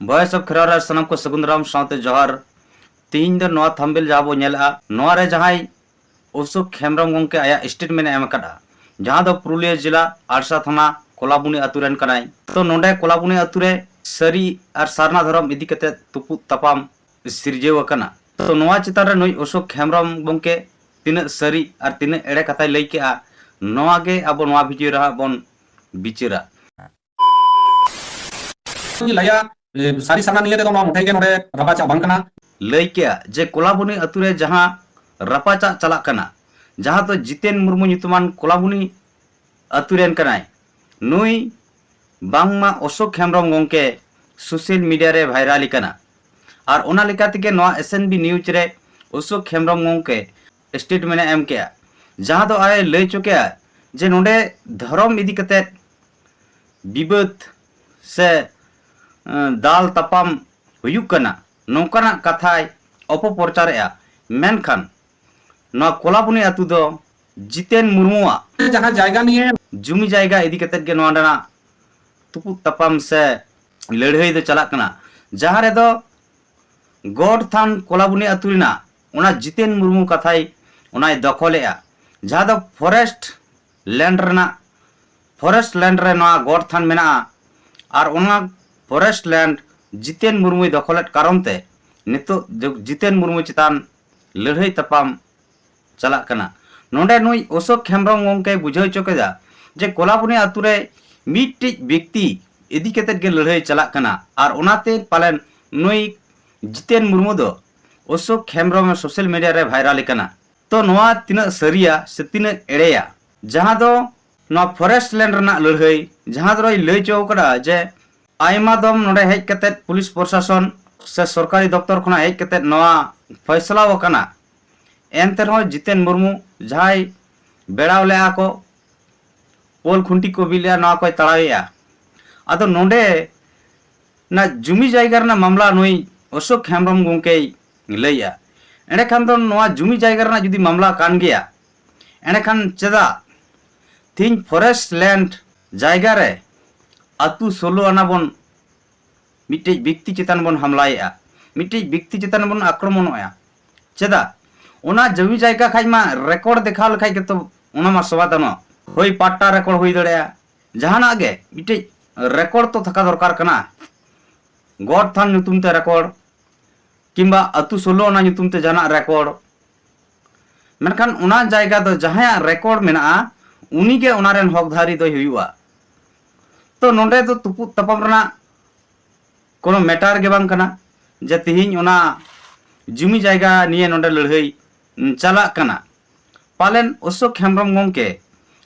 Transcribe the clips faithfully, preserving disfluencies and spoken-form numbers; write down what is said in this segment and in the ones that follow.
Voice of Kherwal ᱨᱮ ᱥᱟᱱᱟᱢ ᱠᱚ ᱥᱟᱹᱜᱩᱱ ᱫᱟᱨᱟᱢ ᱥᱟᱶᱛᱮ ᱡᱚᱦᱟᱨ᱾ ᱛᱤᱦᱤᱧ ᱫᱚ ᱱᱚᱣᱟ ᱛᱷᱟᱢᱵᱮᱞ ᱡᱟᱦᱟᱸ ᱵᱚ ᱧᱮᱞᱮᱜᱼᱟ, ᱱᱚᱣᱟ ᱨᱮ ᱡᱟᱦᱟᱸᱭ ᱚᱥᱳᱠ ᱦᱮᱢᱵᱨᱚᱢ ᱜᱚᱢᱠᱮ ᱟᱭᱟᱜ ᱥᱴᱮᱴᱢᱮᱱᱴ ᱮ ᱮᱢ ᱟᱠᱟᱫᱼᱟ, ᱡᱟᱦᱟᱸ ᱫᱚ ᱯᱩᱨᱩᱞᱤᱭᱟᱹ ᱡᱮᱞᱟ ᱟᱲᱥᱟ ᱛᱷᱟᱱᱟ ᱠᱚᱞᱟᱵᱩᱱᱤ ᱟᱛᱳ ᱨᱮᱱ ᱠᱟᱱᱟᱭ᱾ ᱛᱚ ᱱᱚᱰᱮ ᱠᱚᱞᱟᱵᱩᱱᱤ ᱟᱛᱳ ᱨᱮ ᱥᱟᱹᱨᱤ ᱟᱨ ᱥᱟᱨᱱᱟ ᱫᱷᱚᱨᱚᱢ ᱤᱫᱤ ᱠᱟᱛᱮ ᱛᱩᱯᱩᱫ ᱛᱟᱯᱟᱢ ᱥᱤᱨᱡᱟᱹᱣ ᱟᱠᱟᱱᱟ᱾ ᱛᱚ ᱱᱚᱣᱟ ᱪᱮᱛᱟᱱ ᱨᱮ ᱱᱩᱭ ᱚᱥᱳᱠ ᱦᱮᱢᱵᱨᱚᱢ ᱜᱚᱢᱠᱮ ᱛᱤᱱᱟᱹᱜ ᱥᱟᱹᱨᱤ ᱟᱨ ᱛᱤᱱᱟᱹᱜ ᱮᱲᱮ ᱠᱟᱛᱷᱟᱭ ᱞᱟᱹᱭ ᱠᱮᱜᱼᱟ, ᱱᱚᱣᱟ ᱜᱮ ᱟᱵᱚ ᱱᱚᱣᱟ ᱵᱷᱤᱰᱤᱭᱳ ᱨᱮ ᱦᱟᱸᱜ ᱵᱚᱱ ᱵᱤᱪᱟᱹᱨᱟ᱾ ᱞᱟᱹᱭᱟ, ᱮ, ᱥᱟᱹᱨᱤ ᱥᱟᱨᱱᱟ ᱱᱤᱭᱟᱹ ᱛᱮᱫᱚ ᱱᱚᱣᱟ ᱢᱚᱴᱷᱮ ᱜᱮ ᱱᱚᱰᱮ ᱨᱟᱯᱟᱪᱟᱜ ᱵᱟᱝ ᱠᱟᱱᱟ᱾ ᱞᱟᱹᱭ ᱠᱮᱜᱼᱟ ᱡᱮ ᱠᱚᱞᱟᱵᱩᱱᱤ ᱟᱛᱳ ᱨᱮ ᱡᱟᱦᱟᱸ ᱨᱟᱯᱟᱪᱟᱜ ᱪᱟᱞᱟᱜ ᱠᱟᱱᱟ, ᱡᱟᱦᱟᱸ ᱫᱚ ᱡᱤᱛᱮᱱ ᱢᱩᱨᱢᱩ ᱧᱩᱛᱩᱢᱟᱱ ᱠᱚᱞᱟᱵᱩᱱᱤ ᱟᱛᱳ ᱨᱮᱱ ᱠᱟᱱᱟᱭ, ᱱᱩᱭ ᱵᱟᱝᱢᱟ ᱚᱥᱳᱠ ᱦᱮᱢᱵᱨᱚᱢ ᱜᱚᱢᱠᱮ ᱥᱳᱥᱟᱞ ᱢᱤᱰᱤᱭᱟ ᱨᱮ ᱵᱷᱟᱭᱨᱟᱞ ᱠᱟᱱᱟ᱾ ᱟᱨ ᱚᱱᱟ ᱞᱮᱠᱟ ᱛᱮᱜᱮ ᱱᱚᱣᱟ ᱮᱥ ᱮᱱ ᱵᱤ ᱱᱤᱭᱩᱡᱽ ᱨᱮ ᱚᱥᱳᱠ ᱦᱮᱢᱵᱨᱚᱢ ᱜᱚᱢᱠᱮ ᱥᱴᱮᱴᱢᱮᱱᱴ ᱮ ᱮᱢ ᱠᱮᱜᱼᱟ, ᱡᱟᱦᱟᱸ ᱫᱚ ᱟᱡ ᱮ ᱞᱟᱹᱭ ᱦᱚᱪᱚ ᱠᱮᱜᱼᱟ ᱡᱮ ᱱᱚᱰᱮ ᱫᱷᱚᱨᱚᱢ ᱤᱫᱤ ᱠᱟᱛᱮᱫ ᱵᱤᱵᱟᱹᱫ ᱥᱮ, ᱮ, ᱫᱟᱞ ᱛᱟᱯᱟᱢ ᱦᱩᱭᱩᱜ ᱠᱟᱱᱟ, ᱱᱚᱝᱠᱟᱱᱟᱜ ᱠᱟᱛᱷᱟᱭ ᱚᱯᱚᱯᱨᱚᱪᱟᱨᱮᱜᱼᱟ᱾ ᱢᱮᱱᱠᱷᱟᱱ ᱱᱚᱣᱟ ᱠᱚᱞᱟᱵᱩᱱᱤ ᱟᱛᱳ ᱫᱚ ᱡᱤᱛᱮᱱ ᱢᱩᱨᱢᱩᱣᱟᱜ ᱡᱟᱦᱟᱸ ᱡᱟᱭᱜᱟ ᱱᱤᱭᱮ ᱡᱩᱢᱤ ᱡᱟᱭᱜᱟ ᱤᱫᱤ ᱠᱟᱛᱮᱫ ᱜᱮ ᱱᱚᱣᱟ ᱨᱮᱱᱟᱜ ᱛᱩᱯᱩᱫ ᱛᱟᱯᱟᱢ ᱥᱮ ᱞᱟᱹᱲᱦᱟᱹᱭ ᱫᱚ ᱪᱟᱞᱟᱜ ᱠᱟᱱᱟ, ᱡᱟᱦᱟᱸ ᱨᱮᱫᱚ ᱜᱚᱰ ᱛᱷᱟᱱ ᱠᱚᱞᱟᱵᱩᱱᱤ ᱟᱛᱳ ᱨᱮᱱᱟᱜ ᱚᱱᱟ ᱡᱤᱛᱮᱱ ᱢᱩᱨᱢᱩ ᱠᱟᱛᱷᱟᱭ ᱚᱱᱟᱭ ᱫᱚᱠᱷᱚᱞᱮᱜᱼᱟ, ᱡᱟᱦᱟᱸ ᱫᱚ ᱯᱷᱚᱨᱮᱥᱴ ᱞᱮᱱᱰ ᱨᱮᱱᱟᱜ, ᱯᱷᱚᱨᱮᱥᱴ ᱞᱮᱱᱰ ᱨᱮ ᱱᱚᱣᱟ ᱜᱚᱰ ᱛᱷᱟᱱ ᱢᱮᱱᱟᱜᱼᱟ᱾ ᱟᱨ ᱚᱱᱟ ᱯᱷᱚᱨᱮᱥᱴ ᱞᱮᱱᱰ ᱡᱤᱛᱮᱱ ᱢᱩᱨᱢᱩᱭ ᱫᱚᱠᱷᱚᱞᱮᱫ ᱠᱟᱨᱚᱱ ᱛᱮ ᱱᱤᱛᱚᱜ ᱡᱚ-, ᱡᱤᱛᱮᱱ ᱢᱩᱨᱢᱩ ᱪᱮᱛᱟᱱ ᱞᱟᱹᱲᱦᱟᱹᱭ ᱛᱟᱯᱟᱢ ᱪᱟᱞᱟᱜ ᱠᱟᱱᱟ᱾ ᱱᱚᱰᱮ ᱱᱩᱭ ᱚᱥᱳᱠ ᱦᱮᱢᱵᱨᱚᱢ ᱜᱚᱢᱠᱮᱭ ᱵᱩᱡᱷᱟᱹᱣ ᱦᱚᱪᱚ ᱠᱮᱫᱟ ᱡᱮ ᱠᱚᱞᱟᱵᱩᱱᱤ ᱟᱛᱳ ᱨᱮ ᱢᱤᱫᱴᱤᱡ ᱵᱮᱠᱛᱤ ᱤᱫᱤ ᱠᱟᱛᱮᱫ ᱜᱮ ᱞᱟᱹᱲᱦᱟᱹᱭ ᱪᱟᱞᱟᱜ ᱠᱟᱱᱟ, ᱟᱨ ᱚᱱᱟᱛᱮ ᱯᱟᱞᱮᱱ ᱱᱩᱭ ᱡᱤᱛᱮᱱ ᱢᱩᱨᱢᱩ ᱫᱚ ᱚᱥᱳᱠ ᱦᱮᱢᱵᱨᱚᱢ ᱥᱳᱥᱟᱞ ᱢᱤᱰᱤᱭᱟ ᱨᱮ ᱵᱷᱟᱭᱨᱟᱞ ᱠᱟᱱᱟ᱾ ᱛᱚ ᱱᱚᱣᱟ ᱛᱤᱱᱟᱹᱜ ᱥᱟᱹᱨᱤᱭᱟ ᱥᱮ ᱛᱤᱱᱟᱹᱜ ᱮᱲᱮᱭᱟ, ᱡᱟᱦᱟᱸ ᱫᱚ ᱱᱚᱣᱟ ᱯᱷᱚᱨᱮᱥᱴ ᱞᱮᱱᱰ ᱨᱮᱱᱟᱜ ᱞᱟᱹᱲᱦᱟᱹᱭ, ᱡᱟᱦᱟᱸ ᱫᱚᱭ ᱞᱟᱹᱭ ᱦᱚᱪᱚ ᱠᱟᱫᱟ ᱡᱮ ᱟᱭᱢᱟ ᱫᱚᱢ ᱱᱚᱰᱮ ᱦᱮᱡ ᱠᱟᱛᱮᱫ ᱯᱩᱞᱤᱥ ᱯᱨᱚᱥᱟᱥᱚᱱ ᱥᱮ ᱥᱚᱨᱠᱟᱨᱤ ᱫᱚᱯᱛᱚᱨ ᱠᱷᱚᱱᱟᱜ ᱦᱮᱡ ᱠᱟᱛᱮᱫ ᱱᱚᱣᱟ ᱯᱷᱚᱭᱥᱟᱞᱟ ᱟᱠᱟᱱᱟ, ᱮᱱᱛᱮ ᱨᱮᱦᱚᱸ ᱡᱤᱛᱮᱱ ᱢᱩᱨᱢᱩ ᱡᱟᱦᱟᱸᱭ ᱵᱮᱲᱟᱣ ᱞᱮᱜᱼᱟ ᱠᱚ, ᱯᱳᱞ ᱠᱷᱩᱱᱴᱤ ᱠᱚ ᱵᱤᱫ ᱞᱮᱜᱼᱟ, ᱱᱚᱣᱟ ᱠᱚᱭ ᱛᱟᱲᱟᱣᱮᱜᱼᱟ᱾ ᱟᱫᱚ ᱱᱚᱰᱮ ᱱᱟ ᱡᱩᱢᱤ ᱡᱟᱭᱜᱟ ᱨᱮᱱᱟᱜ ᱢᱟᱢᱞᱟ ᱱᱩᱭ ᱚᱥᱳᱠ ᱦᱮᱢᱵᱨᱚᱢ ᱜᱚᱢᱠᱮᱭ ᱞᱟᱹᱭᱮᱜᱼᱟ᱾ ᱮᱸᱰᱮᱠᱷᱟᱱ ᱫᱚ ᱱᱚᱣᱟ ᱡᱩᱢᱤ ᱡᱟᱭᱜᱟ ᱨᱮᱱᱟᱜ ᱡᱩᱫᱤ ᱢᱟᱢᱞᱟ ᱠᱟᱱ ᱜᱮᱭᱟ, ᱮᱸᱰᱮᱠᱷᱟᱱ ᱪᱮᱫᱟᱜ ᱛᱮᱦᱮᱧ ᱯᱷᱚᱨᱮᱥᱴ ᱞᱮᱱᱰ ᱡᱟᱭᱜᱟ ᱨᱮ ᱟᱹᱛᱩ ᱥᱳᱞᱳ ᱟᱱᱟ ᱵᱚᱱ ᱢᱤᱫᱴᱮᱡ ᱵᱮᱠᱛᱤ ᱪᱮᱛᱟᱱ ᱵᱚᱱ ᱦᱟᱢᱞᱟᱭᱮᱫᱼᱟ, ᱢᱤᱫᱴᱮᱡ ᱵᱮᱠᱛᱤ ᱪᱮᱛᱟᱱ ᱵᱚᱱ ᱟᱠᱨᱚᱢᱚᱱᱚᱜᱼᱟ᱾ ᱪᱮᱫᱟᱜ? ᱚᱱᱟ ᱡᱚᱢᱤ ᱡᱟᱭᱜᱟ ᱠᱷᱟᱡ ᱢᱟ ᱨᱮᱠᱚᱨᱰ ᱫᱮᱠᱷᱟᱣ ᱞᱮᱠᱷᱟᱡ ᱜᱮᱛᱚ ᱚᱱᱟ ᱢᱟ ᱥᱚᱢᱟᱫᱷᱟᱱᱚᱜ᱾ ᱦᱳᱭ, ᱯᱟᱴᱴᱟ ᱨᱮᱠᱚᱨᱰ ᱦᱩᱭ ᱫᱟᱲᱮᱭᱟᱜᱼᱟ, ᱡᱟᱦᱟᱱᱟᱜ ᱜᱮ ᱢᱤᱫᱴᱮᱡ ᱨᱮᱠᱚᱨᱰ ᱛᱚ ᱛᱷᱟᱠᱟ ᱫᱚᱨᱠᱟᱨ ᱠᱟᱱᱟ᱾ ᱜᱚᱰ ᱛᱷᱟᱱ ᱧᱩᱛᱩᱢ ᱛᱮ ᱨᱮᱠᱚᱨᱰ, ᱠᱤᱝᱵᱟ ᱟᱹᱛᱩ ᱥᱳᱞᱳ ᱚᱱᱟ ᱧᱩᱛᱩᱢ ᱛᱮ ᱡᱟᱦᱟᱱᱟᱜ ᱨᱮᱠᱚᱨᱰ᱾ ᱢᱮᱱᱠᱷᱟᱱ ᱚᱱᱟ ᱡᱟᱭᱜᱟ ᱫᱚ ᱡᱟᱦᱟᱸᱭᱟᱜ ᱨᱮᱠᱚᱨᱰ ᱢᱮᱱᱟᱜᱼᱟ, ᱩᱱᱤᱜᱮ ᱚᱱᱟ ᱨᱮᱱ ᱦᱚᱠᱫᱷᱟᱨᱤ ᱫᱚᱭ ᱦᱩᱭᱩᱜᱼᱟ᱾ ᱛᱚ, ᱱᱚᱰᱮ ᱫᱚ ᱛᱩᱯᱩᱫ ᱛᱟᱯᱟᱢ ᱨᱮᱱᱟᱜ ᱠᱳᱱᱳ ᱢᱮᱴᱟᱨ ᱜᱮ ᱵᱟᱝ ᱠᱟᱱᱟ ᱡᱮ ᱛᱤᱦᱤᱧ ᱚᱱᱟ ᱡᱩᱢᱤ ᱡᱟᱭᱜᱟ ᱱᱤᱭᱮ ᱱᱚᱰᱮ ᱞᱟᱹᱲᱦᱟᱹᱭ, ᱩᱸ, ᱪᱟᱞᱟᱜ ᱠᱟᱱᱟ᱾ ᱯᱟᱞᱮᱱ ᱚᱥᱳᱠ ᱦᱮᱢᱵᱨᱚᱢ ᱜᱚᱢᱠᱮ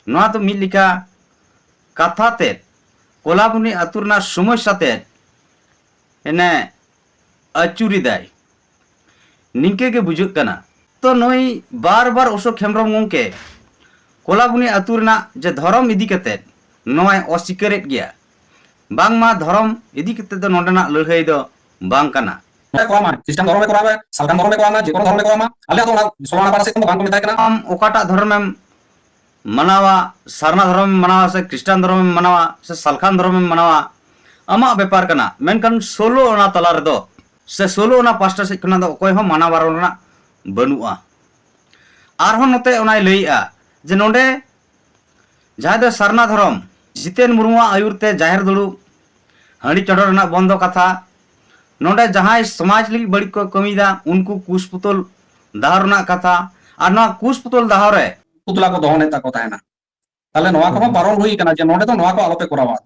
ᱱᱚᱣᱟ ᱫᱚ ᱢᱤᱫ ᱞᱮᱠᱟ ᱠᱟᱛᱷᱟ ᱛᱮᱫ, ᱠᱚᱞᱟᱵᱩᱱᱤ ᱟᱹᱛᱩ ᱨᱮᱱᱟᱜ ᱥᱚᱢᱚᱥᱥᱟ ᱛᱮᱫ ᱮᱱᱮ ᱟᱹᱪᱩᱨᱮᱫᱟᱭ, ᱱᱤᱝᱠᱟᱹ ᱜᱮ ᱵᱩᱡᱷᱟᱹᱜ ᱠᱟᱱᱟ᱾ ᱛᱚ, ᱱᱩᱭ ᱵᱟᱨ ᱵᱟᱨ ᱚᱥᱳᱠ ᱦᱮᱢᱵᱨᱚᱢ ᱜᱚᱢᱠᱮ ᱠᱚᱞᱟᱵᱩᱱᱤ ᱟᱹᱛᱩ ᱨᱮᱱᱟᱜ ᱡᱮ ᱫᱷᱚᱨᱚᱢ ᱤᱫᱤ ᱠᱟᱛᱮᱫ ᱱᱚᱣᱟᱭ ᱚᱥᱤᱠᱟᱹᱨᱮᱫ ᱜᱮᱭᱟ, ᱵᱟᱝᱢᱟ ᱫᱷᱚᱨᱚᱢ ᱤᱫᱤ ᱠᱟᱛᱮᱫ ᱫᱚ ᱱᱚᱰᱮᱱᱟᱜ ᱞᱟᱹᱲᱦᱟᱹᱭ ᱫᱚ ᱵᱟᱝ ᱠᱟᱱᱟ᱾ ᱠᱚᱨᱟᱣ ᱢᱟ, ᱠᱷᱨᱤᱥᱴᱟᱱ ᱫᱷᱚᱨᱚᱢ ᱮ ᱠᱚᱨᱟᱣ ᱢᱟ, ᱥᱟᱞᱠᱷᱟᱱ ᱫᱷᱚᱨᱚᱢ ᱮ ᱠᱚᱨᱟᱣ ᱢᱟ, ᱡᱮ ᱠᱳᱱᱳ ᱫᱷᱚᱨᱚᱢ ᱮ ᱠᱚᱨᱟᱣ ᱢᱟ, ᱟᱞᱮ ᱫᱚ ᱚᱱᱟ ᱥᱚᱞᱟᱱᱟ ᱯᱟᱲᱟ ᱥᱮᱫ ᱠᱷᱚᱱ ᱫᱚ ᱵᱟᱝ ᱠᱚ ᱢᱮᱛᱟᱭ ᱠᱟᱱᱟ᱾ ᱟᱢ ᱚᱠᱟᱴᱟᱜ ᱫᱷᱚᱨᱚᱢᱮᱢ ᱢᱟᱱᱟᱣᱟ, ᱥᱟᱨᱱᱟ ᱫᱷᱚᱨᱚᱢᱮᱢ ᱢᱟᱱᱟᱣᱟ ᱥᱮ ᱠᱷᱨᱤᱥᱴᱟᱱ ᱫᱷᱚᱨᱚᱢᱮᱢ ᱢᱟᱱᱟᱣᱟ ᱥᱮ ᱥᱟᱞᱠᱷᱟᱱ ᱫᱷᱚᱨᱚᱢᱮᱢ ᱢᱟᱱᱟᱣᱟ, ᱟᱢᱟᱜ ᱵᱮᱯᱟᱨ ᱠᱟᱱᱟ᱾ ᱢᱮᱱᱠᱷᱟᱱ ᱥᱳᱞᱳ ᱚᱱᱟ ᱛᱟᱞᱟ ᱨᱮᱫᱚ ᱥᱮ ᱥᱳᱞᱳ ᱚᱱᱟ ᱯᱟᱥᱴᱟ ᱥᱮᱫ ᱠᱷᱚᱱᱟᱜ ᱫᱚ ᱚᱠᱚᱭ ᱦᱚᱸ ᱢᱟᱱᱟ ᱵᱟᱨᱚᱱ ᱨᱮᱱᱟᱜ ᱵᱟᱹᱱᱩᱜᱼᱟ᱾ ᱟᱨᱦᱚᱸ ᱱᱚᱛᱮ ᱚᱱᱟᱭ ᱞᱟᱹᱭᱮᱜᱼᱟ ᱡᱮ ᱱᱚᱰᱮ ᱡᱟᱦᱟᱸᱭ ᱫᱚ ᱥᱟᱨᱱᱟ ᱫᱷᱚᱨᱚᱢ, ᱡᱤᱛᱮᱱ ᱢᱩᱨᱢᱩᱣᱟᱜ ᱟᱹᱭᱩᱨ ᱛᱮ ᱡᱟᱦᱮᱨ ᱫᱩᱲᱩᱵ, ᱦᱟᱺᱰᱤ ᱪᱚᱰᱚᱨ ᱨᱮᱱᱟᱜ ᱵᱚᱱᱫᱚ ᱠᱟᱛᱷᱟ, ᱱᱚᱰᱮ ᱡᱟᱦᱟᱸᱭ ᱥᱚᱢᱟᱡᱽ ᱞᱟᱹᱜᱤᱫ ᱵᱟᱹᱲᱤᱡ ᱠᱚ ᱠᱟᱹᱢᱤᱭᱮᱫᱟ, ᱩᱱᱠᱩ ᱠᱩᱥ ᱯᱩᱛᱩᱞ ᱫᱟᱦᱚ ᱨᱮᱱᱟᱜ ᱠᱟᱛᱷᱟ, ᱟᱨ ᱱᱚᱣᱟ ᱠᱩᱥ ᱯᱩᱛᱩᱞ ᱫᱟᱦᱚ ᱨᱮ ᱯᱩᱛᱞᱟ ᱠᱚ ᱫᱚᱦᱚᱱᱮᱫ ᱛᱟᱠᱚ ᱛᱟᱦᱮᱱᱟ᱾ ᱛᱟᱦᱞᱮ ᱱᱚᱣᱟ ᱠᱚᱦᱚᱸ ᱵᱟᱨᱚᱱ ᱦᱩᱭ ᱠᱟᱱᱟ ᱡᱮ ᱱᱚᱰᱮ ᱫᱚ ᱱᱚᱣᱟ ᱠᱚ ᱟᱞᱚᱯᱮ ᱠᱚᱨᱟᱣᱟ᱾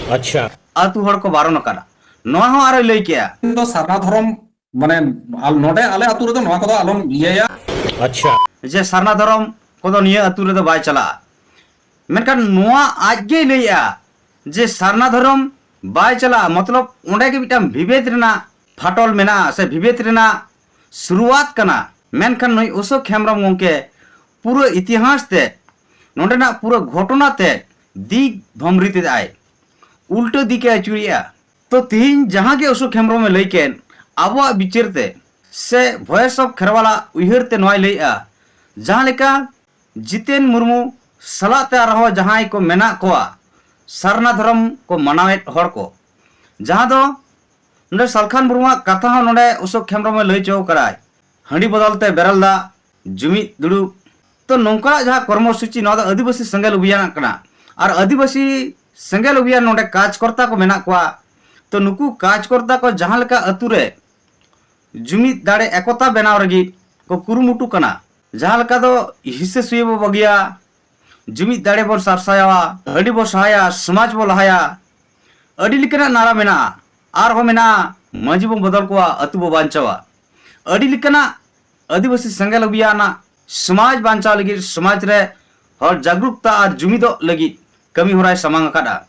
ᱟᱪᱪᱷᱟ᱾ ᱟᱹᱛᱩ ᱦᱚᱲ ᱠᱚ ᱵᱟᱨᱚᱱ ᱟᱠᱟᱱᱟ᱾ ᱱᱚᱣᱟ ᱦᱚᱸ ᱟᱨᱚᱭ ᱞᱟᱹᱭ ᱠᱮᱜᱼᱟ, ᱤᱧ ᱫᱚ ᱥᱟᱨᱱᱟ ᱫᱷᱚᱨᱚᱢ, ᱢᱟᱱᱮ, ᱟᱞ-, ᱱᱚᱰᱮ ᱟᱞᱮ ᱟᱹᱛᱩ ᱨᱮᱫᱚ ᱱᱚᱣᱟ ᱠᱚᱫᱚ ᱟᱞᱚᱢ ᱤᱭᱟᱹᱭᱟ᱾ ᱟᱪᱪᱷᱟ᱾ ᱡᱮ ᱥᱟᱨᱱᱟ ᱫᱷᱚᱨᱚᱢ ᱠᱚᱫᱚ ᱱᱤᱭᱟᱹ ᱟᱹᱛᱩ ᱨᱮᱫᱚ ᱵᱟᱭ ᱪᱟᱞᱟᱜᱼᱟ᱾ ᱢᱮᱱᱠᱷᱟᱱ ᱱᱚᱣᱟ ᱟᱡ ᱜᱮᱭ ᱞᱟᱹᱭᱮᱜᱼᱟ ᱡᱮ ᱥᱟᱨᱱᱟ ᱫᱷᱚᱨᱚᱢ ᱵᱟᱭ ᱪᱟᱞᱟᱜᱼᱟ, ᱢᱚᱛᱞᱚᱵ ᱚᱸᱰᱮ ᱜᱮ ᱢᱤᱫᱴᱟᱝ ᱵᱤᱵᱷᱮᱫ ᱨᱮᱱᱟᱜ ᱯᱷᱟᱴᱚᱞ ᱢᱮᱱᱟᱜᱼᱟ ᱥᱮ ᱵᱤᱵᱷᱮᱫ ᱨᱮᱱᱟᱜ ᱥᱩᱨᱩᱣᱟᱛ ᱠᱟᱱᱟ᱾ ᱢᱮᱱᱠᱷᱟᱱ ᱱᱩᱭ ᱚᱥᱳᱠ ᱦᱮᱢᱵᱨᱚᱢ ᱜᱚᱢᱠᱮ ᱯᱩᱨᱟᱹ ᱤᱛᱤᱦᱟᱥ ᱛᱮ, ᱱᱚᱸᱰᱮᱱᱟᱜ ᱯᱩᱨᱟᱹ ᱜᱷᱚᱴᱚᱱᱟ ᱛᱮ ᱫᱤᱠ ᱵᱷᱚᱢᱨᱤᱛ ᱮᱫᱟᱭ, ᱩᱞᱴᱟᱹ ᱫᱤᱠᱮ ᱟᱹᱪᱩᱨᱮᱜᱼᱟ᱾ ᱛᱚ, ᱛᱤᱦᱤᱧ ᱡᱟᱦᱟᱸ ᱜᱮ ᱚᱥᱳᱠ ᱦᱮᱢᱵᱨᱚᱢᱮ ᱞᱟᱹᱭ ᱠᱮᱫ, ᱟᱵᱚᱣᱟᱜ ᱵᱤᱪᱟᱹᱨ ᱛᱮ ᱥᱮ Voice of ᱠᱷᱮᱨᱣᱟᱞᱟᱜ ᱩᱭᱦᱟᱹᱨ ᱛᱮ ᱱᱚᱣᱟᱭ ᱞᱟᱹᱭᱮᱜᱼᱟ, ᱡᱟᱦᱟᱸ ᱞᱮᱠᱟ ᱡᱤᱛᱮᱱ ᱢᱩᱨᱢᱩ ᱥᱟᱞᱟᱜ ᱛᱮ ᱟᱨᱦᱚᱸ ᱡᱟᱦᱟᱸᱭ ᱠᱚ ᱢᱮᱱᱟᱜ ᱠᱚᱣᱟ, ᱥᱟᱨᱱᱟ ᱫᱷᱚᱨᱚᱢ ᱠᱚ ᱢᱟᱱᱟᱣᱮᱫ ᱦᱚᱲ ᱠᱚ, ᱡᱟᱦᱟᱸ ᱫᱚ ᱱᱚᱰᱮ ᱥᱟᱞᱠᱷᱟᱱ ᱢᱩᱨᱢᱩᱣᱟᱜ ᱠᱟᱛᱷᱟ ᱦᱚᱸ ᱱᱚᱰᱮ ᱚᱥᱳᱠ ᱦᱮᱢᱵᱨᱚᱢᱮ ᱞᱟᱹᱭ ᱦᱚᱪᱚ ᱠᱟᱫᱟᱭ, ᱦᱟᱺᱰᱤ ᱵᱚᱫᱚᱞ ᱛᱮ ᱵᱮᱨᱮᱞ ᱫᱟᱜ, ᱡᱩᱢᱤᱫ ᱫᱩᱲᱩᱵ᱾ ᱛᱚ ᱱᱚᱝᱠᱟᱱᱟᱜ ᱡᱟᱦᱟᱸ ᱠᱚᱨᱢᱚ ᱥᱩᱪᱤ, ᱱᱚᱣᱟ ᱫᱚ ᱟᱹᱫᱤᱵᱟᱹᱥᱤ ᱥᱮᱸᱜᱮᱞ ᱚᱵᱷᱤᱭᱟᱱᱟᱜ ᱠᱟᱱᱟ᱾ ᱟᱨ ᱟᱹᱫᱤᱵᱟᱹᱥᱤ ᱥᱮᱸᱜᱮᱞ ᱚᱵᱷᱤᱭᱟᱱ ᱱᱚᱰᱮ ᱠᱟᱡᱽᱠᱚᱨᱛᱟ ᱠᱚ ᱢᱮᱱᱟᱜ ᱠᱚᱣᱟ᱾ ᱛᱚ ᱱᱩᱠᱩ ᱠᱟᱡᱽᱠᱚᱨᱛᱟ ᱠᱚ ᱡᱟᱦᱟᱸ ᱞᱮᱠᱟ ᱟᱹᱛᱩ ᱨᱮ ᱡᱩᱢᱤᱫ ᱫᱟᱲᱮ ᱮᱠᱚᱛᱟ ᱵᱮᱱᱟᱣ ᱞᱟᱹᱜᱤᱫ ᱠᱚ ᱠᱩᱨᱩᱢᱩᱴᱩ ᱠᱟᱱᱟ, ᱡᱟᱦᱟᱸ ᱞᱮᱠᱟ ᱫᱚ ᱦᱤᱥᱟᱹ ᱥᱩᱭᱟᱹ ᱵᱚ ᱵᱟᱹᱜᱤᱭᱟ, ᱡᱩᱢᱤᱫ ᱫᱟᱲᱮ ᱵᱚᱱ ᱥᱟᱨᱥᱟᱭᱟᱣᱟ, ᱦᱟᱺᱰᱤ ᱵᱚ ᱥᱟᱦᱟᱭᱟ, ᱥᱚᱢᱟᱡᱽ ᱵᱚ ᱞᱟᱦᱟᱭᱟ, ᱟᱹᱰᱤ ᱞᱮᱠᱟᱱᱟᱜ ᱱᱟᱨᱟ ᱢᱮᱱᱟᱜᱼᱟ᱾ ᱟᱨᱦᱚᱸ ᱢᱮᱱᱟᱜᱼᱟ, ᱢᱟᱹᱡᱷᱤ ᱵᱚᱱ ᱵᱚᱫᱚᱞ ᱠᱚᱣᱟ, ᱟᱹᱛᱩ ᱵᱚ ᱵᱟᱧᱪᱟᱣᱟ᱾ ᱟᱹᱰᱤ ᱞᱮᱠᱟᱱᱟᱜ ᱟᱹᱫᱤᱵᱟᱹᱥᱤ ᱥᱮᱸᱜᱮᱞ ᱚᱵᱷᱤᱭᱟᱱᱟᱜ ᱥᱚᱢᱟᱡᱽ ᱵᱟᱧᱪᱟᱣ ᱞᱟᱹᱜᱤᱫ, ᱥᱚᱢᱟᱡᱽ ᱨᱮ ᱦᱚᱲ ᱡᱟᱜᱽᱨᱩᱠᱛᱟ ᱟᱨ ᱡᱩᱢᱤᱫᱚᱜ ᱞᱟᱹᱜᱤᱫ ᱠᱟᱹᱢᱤ ᱦᱚᱨᱟᱭ ᱥᱟᱢᱟᱝ ᱟᱠᱟᱫᱼᱟ᱾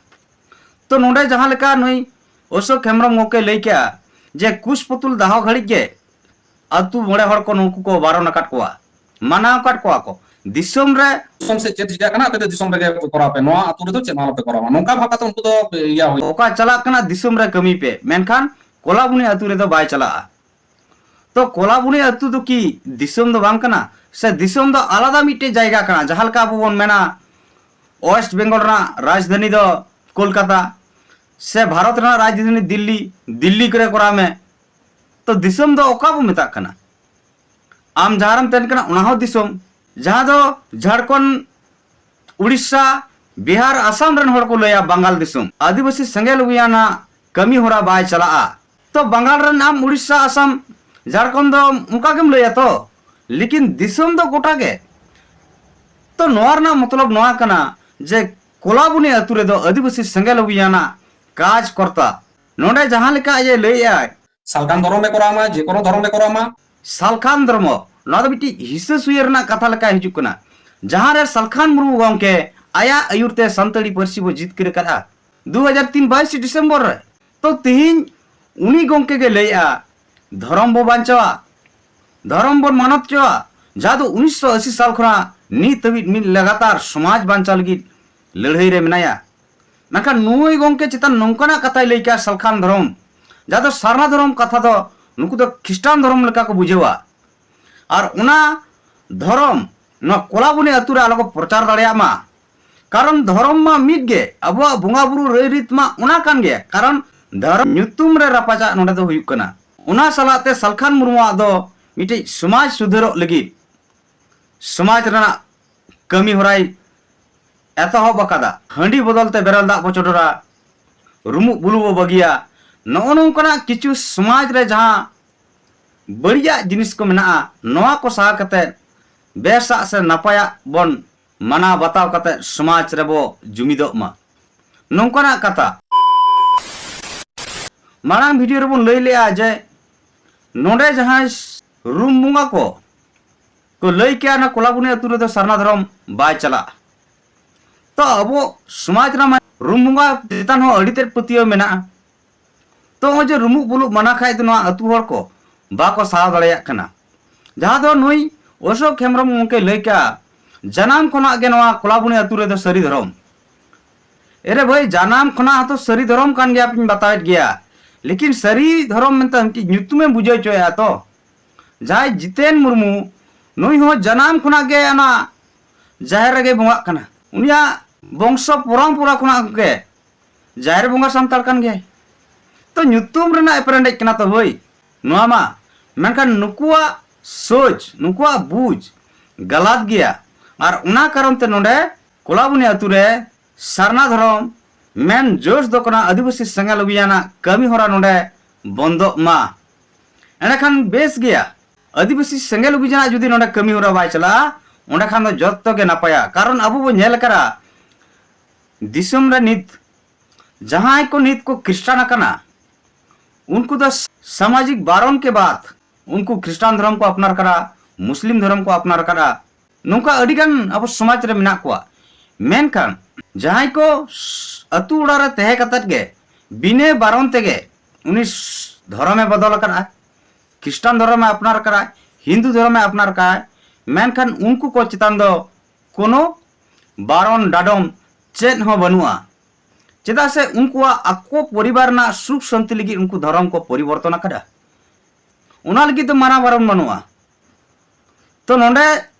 ᱛᱚ ᱱᱚᱰᱮ ᱡᱟᱦᱟᱸ ᱞᱮᱠᱟ ᱱᱩᱭ ᱚᱥᱳᱠ ᱦᱮᱢᱵᱨᱚᱢ ᱜᱚᱢᱠᱮ ᱞᱟᱹᱭ ᱠᱮᱜᱼᱟ ᱡᱮ ᱠᱩᱥ ᱯᱩᱛᱩᱞ ᱫᱟᱦᱚ ᱜᱷᱟᱹᱲᱤᱡ ᱜᱮ ᱟᱹᱛᱩ ᱢᱚᱬᱮ ᱦᱚᱲ ᱠᱚ ᱱᱩᱠᱩ ᱠᱚ ᱵᱟᱨᱚᱱ ᱟᱠᱟᱫ ᱠᱚᱣᱟ, ᱢᱟᱱᱟᱣ ᱟᱠᱟᱫ ᱠᱚᱣᱟ ᱠᱚ᱾ ᱫᱤᱥᱚᱢ ᱨᱮ ᱫᱤᱥᱚᱢ ᱥᱮᱫ ᱪᱮᱫ ᱪᱤᱠᱟᱹᱜ ᱠᱟᱱᱟ, ᱟᱯᱮ ᱫᱚ ᱫᱤᱥᱚᱢ ᱨᱮᱜᱮ ᱠᱚᱨᱟᱣ ᱯᱮ, ᱱᱚᱣᱟ ᱟᱹᱛᱩ ᱨᱮᱫᱚ ᱪᱮᱫ ᱦᱚᱸ ᱟᱞᱚᱯᱮ ᱠᱚᱨᱟᱣᱟ, ᱱᱚᱝᱠᱟ ᱵᱷᱟᱵ ᱠᱟᱛᱮ ᱩᱱᱠᱩ ᱫᱚ ᱤᱭᱟᱹ ᱦᱩᱭ ᱚᱠᱟ ᱪᱟᱞᱟᱜ ᱠᱟᱱᱟ ᱫᱤᱥᱚᱢ ᱨᱮ ᱠᱟᱹᱢᱤ ᱯᱮ, ᱢᱮᱱᱠᱷᱟᱱ ᱠᱚᱞᱟᱵᱩᱱᱤ ᱟᱹᱛᱩ ᱨᱮᱫᱚ ᱵᱟᱭ ᱪᱟᱞᱟᱜᱼᱟ᱾ ᱛᱚ ᱠᱚᱞᱟᱵᱩᱱᱤ ᱟᱹᱛᱩ ᱫᱚ ᱠᱤ ᱫᱤᱥᱚᱢ ᱫᱚ ᱵᱟᱝ ᱠᱟᱱᱟ? ᱥᱮ ᱫᱤᱥᱚᱢ ᱫᱚ ᱟᱞᱟᱫᱟ ᱢᱤᱫᱴᱮᱡ ᱡᱟᱭᱜᱟ ᱠᱟᱱᱟ? ᱡᱟᱦᱟᱸ ᱞᱮᱠᱟ ᱟᱵᱚ ᱵᱚᱱ ᱢᱮᱱᱟ ᱳᱭᱮᱥᱴ ᱵᱮᱝᱜᱚᱞ ᱨᱮᱱᱟᱜ ᱨᱟᱡᱽᱫᱷᱟᱱᱤ ᱫᱚ ᱠᱳᱞᱠᱟᱛᱟ, ᱥᱮ ᱵᱷᱟᱨᱚᱛ ᱨᱮᱱᱟᱜ ᱨᱟᱡᱽᱫᱷᱟᱱᱤ ᱫᱤᱞᱞᱤ, ᱫᱤᱞᱞᱤ ᱠᱚᱨᱮ ᱠᱚᱨᱟᱣ ᱢᱮ᱾ ᱛᱚ ᱫᱤᱥᱚᱢ ᱫᱚ ᱚᱠᱟ ᱵᱚ ᱢᱮᱛᱟᱜ ᱠᱟᱱᱟ? ᱟᱢ ᱡᱟᱦᱟᱸ ᱨᱮᱢ ᱛᱟᱦᱮᱱ ᱠᱟᱱᱟ ᱚᱱᱟ ᱦᱚᱸ ᱫᱤᱥᱚᱢ, ᱡᱟᱦᱟᱸ ᱫᱚ ᱡᱷᱟᱲᱠᱷᱚᱸᱰ, ᱩᱲᱤᱥᱥᱟ, ᱵᱤᱦᱟᱨ, ᱟᱥᱟᱢ ᱨᱮᱱ ᱦᱚᱲ ᱠᱚ ᱞᱟᱹᱭᱟ ᱵᱟᱝᱜᱟᱞ ᱫᱤᱥᱚᱢ᱾ ᱟᱹᱫᱤᱵᱟᱹᱥᱤ ᱥᱮᱸᱜᱮᱞ ᱚᱵᱷᱤᱭᱟᱱᱟᱜ ᱠᱟᱹᱢᱤ ᱦᱚᱨᱟ ᱵᱟᱭ ᱪᱟᱞᱟᱜᱼᱟ᱾ ᱛᱚ ᱵᱟᱝᱜᱟᱞ ᱨᱮᱱ ᱟᱢ ᱩᱲᱤᱥᱥᱟ, ᱟᱥᱟᱢ, ᱡᱷᱟᱲᱠᱷᱚᱸᱰ ᱫᱚ ᱚᱱᱠᱟ ᱜᱮᱢ ᱞᱟᱹᱭᱟ ᱛᱚ, ᱞᱮᱠᱤᱱ ᱫᱤᱥᱚᱢ ᱫᱚ ᱜᱚᱴᱟ ᱜᱮ᱾ ᱛᱚ ᱱᱚᱣᱟ ᱨᱮᱱᱟᱜ ᱢᱚᱛᱞᱚᱵ ᱱᱚᱣᱟ ᱠᱟᱱᱟ ᱡᱮ ᱠᱚᱞᱟᱵᱩᱱᱤ ᱟᱹᱛᱩ ᱨᱮᱫᱚ ᱟᱹᱫᱤᱵᱟᱹᱥᱤ ᱥᱮᱸᱜᱮᱞ ᱚᱵᱷᱤᱭᱟᱱᱟᱜ ᱠᱟᱡᱽ ᱠᱚᱨᱛᱟ ᱱᱚᱰᱮ ᱡᱟᱦᱟᱸ ᱞᱮᱠᱟ ᱟᱡ ᱮ ᱞᱟᱹᱭᱮᱫᱼᱟᱭ, ᱥᱟᱞᱠᱷᱟᱱ ᱫᱷᱚᱨᱚᱢ ᱮ ᱠᱚᱨᱟᱣ ᱢᱟ, ᱡᱮ ᱠᱳᱱᱳ ᱫᱷᱚᱨᱚᱢ ᱮ ᱠᱚᱨᱟᱣ ᱢᱟ᱾ ᱥᱟᱞᱠᱷᱟᱱ ᱫᱷᱚᱨᱢᱚ, ᱱᱚᱣᱟ ᱫᱚ ᱢᱤᱫᱴᱤᱡ ᱦᱤᱥᱟᱹ ᱥᱩᱭᱟᱹ ᱨᱮᱱᱟᱜ ᱠᱟᱛᱷᱟ ᱞᱮᱠᱟ ᱦᱤᱡᱩᱜ ᱠᱟᱱᱟ, ᱡᱟᱦᱟᱸ ᱨᱮ ᱥᱟᱞᱠᱷᱟᱱ ᱢᱩᱨᱢᱩ ᱜᱚᱢᱠᱮ ᱟᱭᱟᱜ ᱟᱹᱭᱩᱨ ᱛᱮ ᱥᱟᱱᱛᱟᱲᱤ ᱯᱟᱹᱨᱥᱤ ᱵᱚ ᱡᱤᱛᱠᱟᱹᱨ ᱟᱠᱟᱫᱼᱟ ᱫᱩ ᱦᱟᱡᱟᱨ ᱛᱤᱱ ᱵᱟᱭᱤᱥ ᱰᱤᱥᱮᱢᱵᱚᱨ ᱨᱮ᱾ ᱛᱚ ᱛᱮᱦᱮᱧ ᱩᱱᱤ ᱜᱚᱢᱠᱮ ᱜᱮ ᱞᱟᱹᱭᱮᱫᱼᱟ, ᱫᱷᱚᱨᱚᱢ ᱵᱚ ᱵᱟᱧᱪᱟᱣᱟ, ᱫᱷᱚᱨᱚᱢ ᱵᱚᱱ ᱢᱟᱱᱚᱛ ᱦᱚᱪᱚᱣᱟ, ᱡᱟᱦᱟᱸ ᱫᱚ ᱩᱱᱤᱥᱥᱚ ᱟᱥᱤ ᱥᱟᱞ ᱠᱷᱚᱱᱟᱜ ᱱᱤᱛ ᱦᱟᱹᱵᱤᱡ ᱢᱤᱫ ᱞᱟᱜᱟᱛᱟᱨ ᱥᱚᱢᱟᱡᱽ ᱵᱟᱧᱪᱟᱣ ᱞᱟᱹᱜᱤᱫ ᱞᱟᱹᱲᱦᱟᱹᱭ ᱨᱮ ᱢᱮᱱᱟᱭᱟ᱾ ᱢᱮᱱᱠᱷᱟᱱ ᱱᱩᱭ ᱜᱚᱢᱠᱮ ᱪᱮᱛᱟᱱ ᱱᱚᱝᱠᱟᱱᱟᱜ ᱠᱟᱛᱷᱟᱭ ᱞᱟᱹᱭ ᱠᱮᱜᱼᱟ, ᱥᱟᱞᱠᱷᱟᱱ ᱫᱷᱚᱨᱚᱢ, ᱡᱟᱦᱟᱸ ᱫᱚ ᱥᱟᱨᱱᱟ ᱫᱷᱚᱨᱚᱢ ᱠᱟᱛᱷᱟ ᱫᱚ ᱱᱩᱠᱩ ᱫᱚ ᱠᱷᱨᱤᱥᱴᱟᱱ ᱫᱷᱚᱨᱚᱢ ᱞᱮᱠᱟ ᱠᱚ ᱵᱩᱡᱷᱟᱹᱣᱟ᱾ ᱟᱨ ᱚᱱᱟ ᱫᱷᱚᱨᱚᱢ ᱱᱚᱣᱟ ᱠᱚᱞᱟᱵᱚᱱᱤ ᱟᱹᱛᱩ ᱨᱮ ᱟᱞᱚ ᱠᱚ ᱯᱨᱚᱪᱟᱨ ᱫᱟᱲᱮᱭᱟᱜ ᱢᱟ᱾ ᱠᱟᱨᱚᱱ ᱫᱷᱚᱨᱚᱢ ᱢᱟ ᱢᱤᱫ ᱜᱮ, ᱟᱵᱚᱣᱟᱜ ᱵᱚᱸᱜᱟ ᱵᱩᱨᱩ ᱨᱟᱹᱭ ᱨᱤᱛ ᱢᱟ ᱚᱱᱟ ᱠᱟᱱ ᱜᱮ᱾ ᱠᱟᱨᱚᱱ ᱫᱷᱚᱨᱚᱢ ᱧᱩᱛᱩᱢ ᱨᱮ ᱨᱟᱯᱟᱪᱟᱜ ᱱᱚᱰᱮ ᱫᱚ ᱦᱩᱭᱩᱜ ᱠᱟᱱᱟ᱾ ᱚᱱᱟ ᱥᱟᱞᱟᱜ ᱛᱮ ᱥᱟᱞᱠᱷᱟᱱ ᱢᱩᱨᱢᱩᱣᱟᱜ ᱫᱚ ᱢᱤᱫᱴᱤᱡ ᱥᱚᱢᱟᱡᱽ ᱥᱩᱫᱷᱟᱹᱨᱚᱜ ᱞᱟᱹᱜᱤᱫ ᱥᱚᱢᱟᱡᱽ ᱨᱮᱱᱟᱜ ᱠᱟᱹᱢᱤ ᱦᱚᱨᱟᱭ ᱮᱛᱚᱦᱚᱵ ᱟᱠᱟᱫᱟ᱾ ᱦᱟᱺᱰᱤ ᱵᱚᱫᱚᱞ ᱛᱮ ᱵᱮᱨᱮᱞ ᱫᱟᱜ ᱵᱚ ᱪᱚᱰᱚᱨᱟ, ᱨᱩᱢᱩᱜ ᱵᱩᱞᱩᱜ ᱵᱚ ᱵᱟᱹᱜᱤᱭᱟ, ᱱᱚᱜᱼᱚ ᱱᱚᱝᱠᱟᱱᱟᱜ ᱠᱤᱪᱷᱩ ᱥᱚᱢᱟᱡᱽ ᱨᱮ ᱡᱟᱦᱟᱸ ᱵᱟᱹᱲᱤᱡᱟᱜ ᱡᱤᱱᱤᱥ ᱠᱚ ᱢᱮᱱᱟᱜᱼᱟ, ᱱᱚᱣᱟ ᱠᱚ ᱥᱟᱦᱟ ᱠᱟᱛᱮ ᱵᱮᱥᱟᱜ ᱥᱮ ᱱᱟᱯᱟᱭᱟᱜ ᱵᱚᱱ ᱢᱟᱱᱟᱣ ᱵᱟᱛᱟᱣ ᱠᱟᱛᱮ ᱥᱚᱢᱟᱡᱽ ᱨᱮᱵᱚ ᱡᱩᱢᱤᱫᱚᱜ ᱢᱟ, ᱱᱚᱝᱠᱟᱱᱟᱜ ᱠᱟᱛᱷᱟ᱾ ᱢᱟᱲᱟᱝ ᱵᱷᱤᱰᱤᱭᱳ ᱨᱮᱵᱚᱱ ᱞᱟᱹᱭ ᱞᱮᱜᱼᱟ ᱡᱮ ᱱᱚᱰᱮ ᱡᱟᱦᱟᱸᱭ ᱨᱩᱢ ᱵᱚᱸᱜᱟ ᱠᱚ ᱠᱚ ᱞᱟᱹᱭ ᱠᱮᱜᱼᱟ, ᱚᱱᱟ ᱠᱚᱞᱟᱵᱩᱱᱤ ᱟᱹᱛᱩ ᱨᱮᱫᱚ ᱥᱟᱨᱱᱟ ᱫᱷᱚᱨᱚᱢ ᱵᱟᱭ ᱪᱟᱞᱟᱜᱼᱟ᱾ ᱛᱚ ᱟᱵᱚ ᱥᱚᱢᱟᱡᱽ ᱨᱮᱢᱟ ᱨᱩᱢ ᱵᱚᱸᱜᱟ ᱪᱮᱛᱟᱱ ᱦᱚᱸ ᱟᱹᱰᱤ ᱛᱮᱫ ᱯᱟᱹᱛᱭᱟᱹᱣ ᱢᱮᱱᱟᱜᱼᱟ᱾ ᱛᱚ ᱱᱚᱜᱼᱚᱭ ᱡᱮ ᱨᱩᱢᱩᱜ ᱵᱩᱞᱩᱜ ᱢᱟᱱᱟ ᱠᱷᱟᱡ ᱫᱚ ᱱᱚᱣᱟ ᱟᱹᱛᱩ ᱦᱚᱲ ᱠᱚ ᱵᱟᱠᱚ ᱥᱟᱦᱟᱣ ᱫᱟᱲᱮᱭᱟᱜ ᱠᱟᱱᱟ᱾ ᱡᱟᱦᱟᱸ ᱫᱚ ᱱᱩᱭ ᱚᱥᱳᱠ ᱦᱮᱢᱵᱨᱚᱢ ᱜᱚᱢᱠᱮ ᱞᱟᱹᱭ ᱠᱟᱜᱼᱟ, ᱡᱟᱱᱟᱢ ᱠᱷᱚᱱᱟᱜ ᱜᱮ ᱱᱚᱣᱟ ᱠᱚᱞᱟᱵᱩᱱᱤ ᱟᱹᱛᱩ ᱨᱮᱫᱚ ᱥᱟᱹᱨᱤ ᱫᱷᱚᱨᱚᱢ᱾ ᱮᱨᱮ ᱵᱷᱟᱹᱭ, ᱡᱟᱱᱟᱢ ᱠᱷᱚᱱᱟᱜ ᱦᱚᱸᱛᱚ ᱥᱟᱹᱨᱤ ᱫᱷᱚᱨᱚᱢ ᱠᱟᱱ ᱜᱮᱭᱟ, ᱟᱯᱮᱧ ᱵᱟᱛᱟᱣᱮᱫ ᱜᱮᱭᱟ, ᱞᱮᱠᱤᱱ ᱥᱟᱹᱨᱤ ᱫᱷᱚᱨᱚᱢ ᱢᱮᱱᱛᱮ ᱢᱤᱫᱴᱤᱡ ᱧᱩᱛᱩᱢᱮᱢ ᱵᱩᱡᱷᱟᱹᱣ ᱦᱚᱪᱚᱭᱮᱫᱼᱟ ᱛᱚ᱾ ᱡᱟᱦᱟᱸᱭ ᱡᱤᱛᱮᱱ ᱢᱩᱨᱢᱩ, ᱱᱩᱭ ᱦᱚᱸ ᱡᱟᱱᱟᱢ ᱠᱷᱚᱱᱟᱜ ᱜᱮ ᱚᱱᱟ ᱡᱟᱦᱮᱨ ᱨᱮᱜᱮ ᱵᱚᱸᱜᱟᱜ ᱠᱟᱱᱟ᱾ ᱩᱱᱤᱭᱟᱜ ᱵᱚᱝᱥᱚ ᱯᱚᱨᱚᱢᱯᱚᱨᱟ ᱠᱷᱚᱱᱟᱜ ᱜᱮ ᱡᱟᱦᱮᱨ ᱵᱚᱸᱜᱟ ᱥᱟᱱᱛᱟᱲ ᱠᱟᱱ ᱜᱮᱭᱟᱭ᱾ ᱛᱚ ᱧᱩᱛᱩᱢ ᱨᱮᱱᱟᱜ ᱮᱯᱮᱨᱮᱸᱰᱮᱡ ᱠᱟᱱᱟ ᱛᱚ ᱵᱷᱟᱹᱭ ᱱᱚᱣᱟ ᱢᱟ᱾ ᱢᱮᱱᱠᱷᱟᱱ ᱱᱩᱠᱩᱣᱟᱜ ᱥᱳᱪ, ᱱᱩᱠᱩᱣᱟᱜ ᱵᱩᱡᱽ ᱜᱟᱞᱟᱛ ᱜᱮᱭᱟ᱾ ᱟᱨ ᱚᱱᱟ ᱠᱟᱨᱚᱱ ᱛᱮ ᱱᱚᱰᱮ ᱠᱚᱞᱟᱵᱩᱱᱤ ᱟᱹᱛᱩ ᱨᱮ ᱥᱟᱨᱱᱟ ᱫᱷᱚᱨᱚᱢ ᱢᱮᱱ ᱡᱳᱥ ᱫᱚ ᱠᱟᱱᱟ ᱟᱹᱫᱤᱵᱟᱹᱥᱤ ᱥᱮᱸᱜᱮᱞ ᱚᱵᱷᱤᱭᱟᱱᱟᱜ ᱠᱟᱹᱢᱤ ᱦᱚᱨᱟ ᱱᱚᱰᱮ ᱵᱚᱱᱫᱚᱜ ᱢᱟ᱾ ᱮᱸᱰᱮᱠᱷᱟᱱ ᱵᱮᱥ ᱜᱮᱭᱟ᱾ ᱟᱹᱫᱤᱵᱟᱹᱥᱤ ᱥᱮᱸᱜᱮᱞ ᱚᱵᱷᱤᱡᱟᱱᱟᱜ ᱡᱩᱫᱤ ᱱᱚᱰᱮ ᱠᱟᱹᱢᱤ ᱦᱚᱨᱟ ᱵᱟᱭ ᱪᱟᱞᱟᱜᱼᱟ, ᱚᱸᱰᱮ ᱠᱷᱟᱱ ᱫᱚ ᱡᱚᱛᱚ ᱜᱮ ᱱᱟᱯᱟᱭᱟ᱾ ᱠᱟᱨᱚᱱ ᱟᱵᱚ ᱵᱚ ᱧᱮᱞ ᱟᱠᱟᱫᱟ, ᱫᱤᱥᱚᱢ ᱨᱮ ᱱᱤᱛ ᱡᱟᱦᱟᱸᱭ ᱠᱚ ᱱᱤᱛ ᱠᱚ ᱠᱷᱨᱤᱥᱴᱟᱱ ᱟᱠᱟᱱᱟ, ᱩᱱᱠᱩ ᱫᱚ ᱥᱟᱢᱟᱡᱤᱠ ᱵᱟᱨᱚᱱ ᱠᱮ ᱵᱟᱫ ᱩᱱᱠᱩ ᱠᱷᱨᱤᱥᱴᱟᱱ ᱫᱷᱚᱨᱚᱢ ᱠᱚ ᱟᱯᱱᱟᱨ ᱠᱟᱫᱟ, ᱢᱩᱥᱞᱤᱢ ᱫᱷᱚᱨᱚᱢ ᱠᱚ ᱟᱯᱱᱟᱨ ᱠᱟᱫᱟ᱾ ᱱᱚᱝᱠᱟ ᱟᱹᱰᱤᱜᱟᱱ ᱟᱵᱚ ᱥᱚᱢᱟᱡᱽ ᱨᱮ ᱢᱮᱱᱟᱜ ᱠᱚᱣᱟ᱾ ᱢᱮᱱᱠᱷᱟᱱ ᱡᱟᱦᱟᱸᱭ ᱠᱚ ᱟᱹᱛᱩ ᱚᱲᱟᱜ ᱨᱮ ᱛᱟᱦᱮᱸ ᱠᱟᱛᱮᱫ ᱜᱮ ᱵᱤᱱᱟᱹ ᱵᱟᱨᱚᱱ ᱛᱮᱜᱮ ᱩᱱᱤ ᱫᱷᱚᱨᱚᱢᱮ ᱵᱚᱫᱚᱞ ᱟᱠᱟᱫᱼᱟ, ᱠᱷᱨᱤᱥᱴᱟᱱ ᱫᱷᱚᱨᱚᱢᱮ ᱟᱯᱱᱟᱨ ᱟᱠᱟᱫᱼᱟ, ᱦᱤᱱᱫᱩ ᱫᱷᱚᱨᱚᱢᱮ ᱟᱯᱱᱟᱨ ᱟᱠᱟᱫᱼᱟ, ᱢᱮᱱᱠᱷᱟᱱ ᱩᱱᱠᱩ ᱠᱚ ᱪᱮᱛᱟᱱ ᱫᱚ ᱠᱳᱱᱳ ᱵᱟᱨᱚᱱ ᱰᱟᱰᱚᱢ ᱪᱮᱫ ᱦᱚᱸ ᱵᱟᱹᱱᱩᱜᱼᱟ᱾ ᱪᱮᱫᱟᱜ ᱥᱮ ᱩᱱᱠᱩᱣᱟᱜ ᱟᱠᱚ ᱯᱚᱨᱤᱵᱟᱨ ᱨᱮᱱᱟᱜ ᱥᱩᱠ ᱥᱟᱱᱛᱤ ᱞᱟᱹᱜᱤᱫ ᱩᱱᱠᱩ ᱫᱷᱚᱨᱚᱢ ᱠᱚ ᱯᱚᱨᱤᱵᱚᱨᱛᱚᱱ ᱟᱠᱟᱫᱟ᱾ ᱚᱱᱟ ᱞᱟᱹᱜᱤᱫ ᱫᱚ ᱢᱟᱱᱟ ᱵᱟᱨᱚᱱ ᱵᱟᱹᱱᱩᱜᱼᱟ᱾ ᱛᱚ ᱱᱚᱰᱮ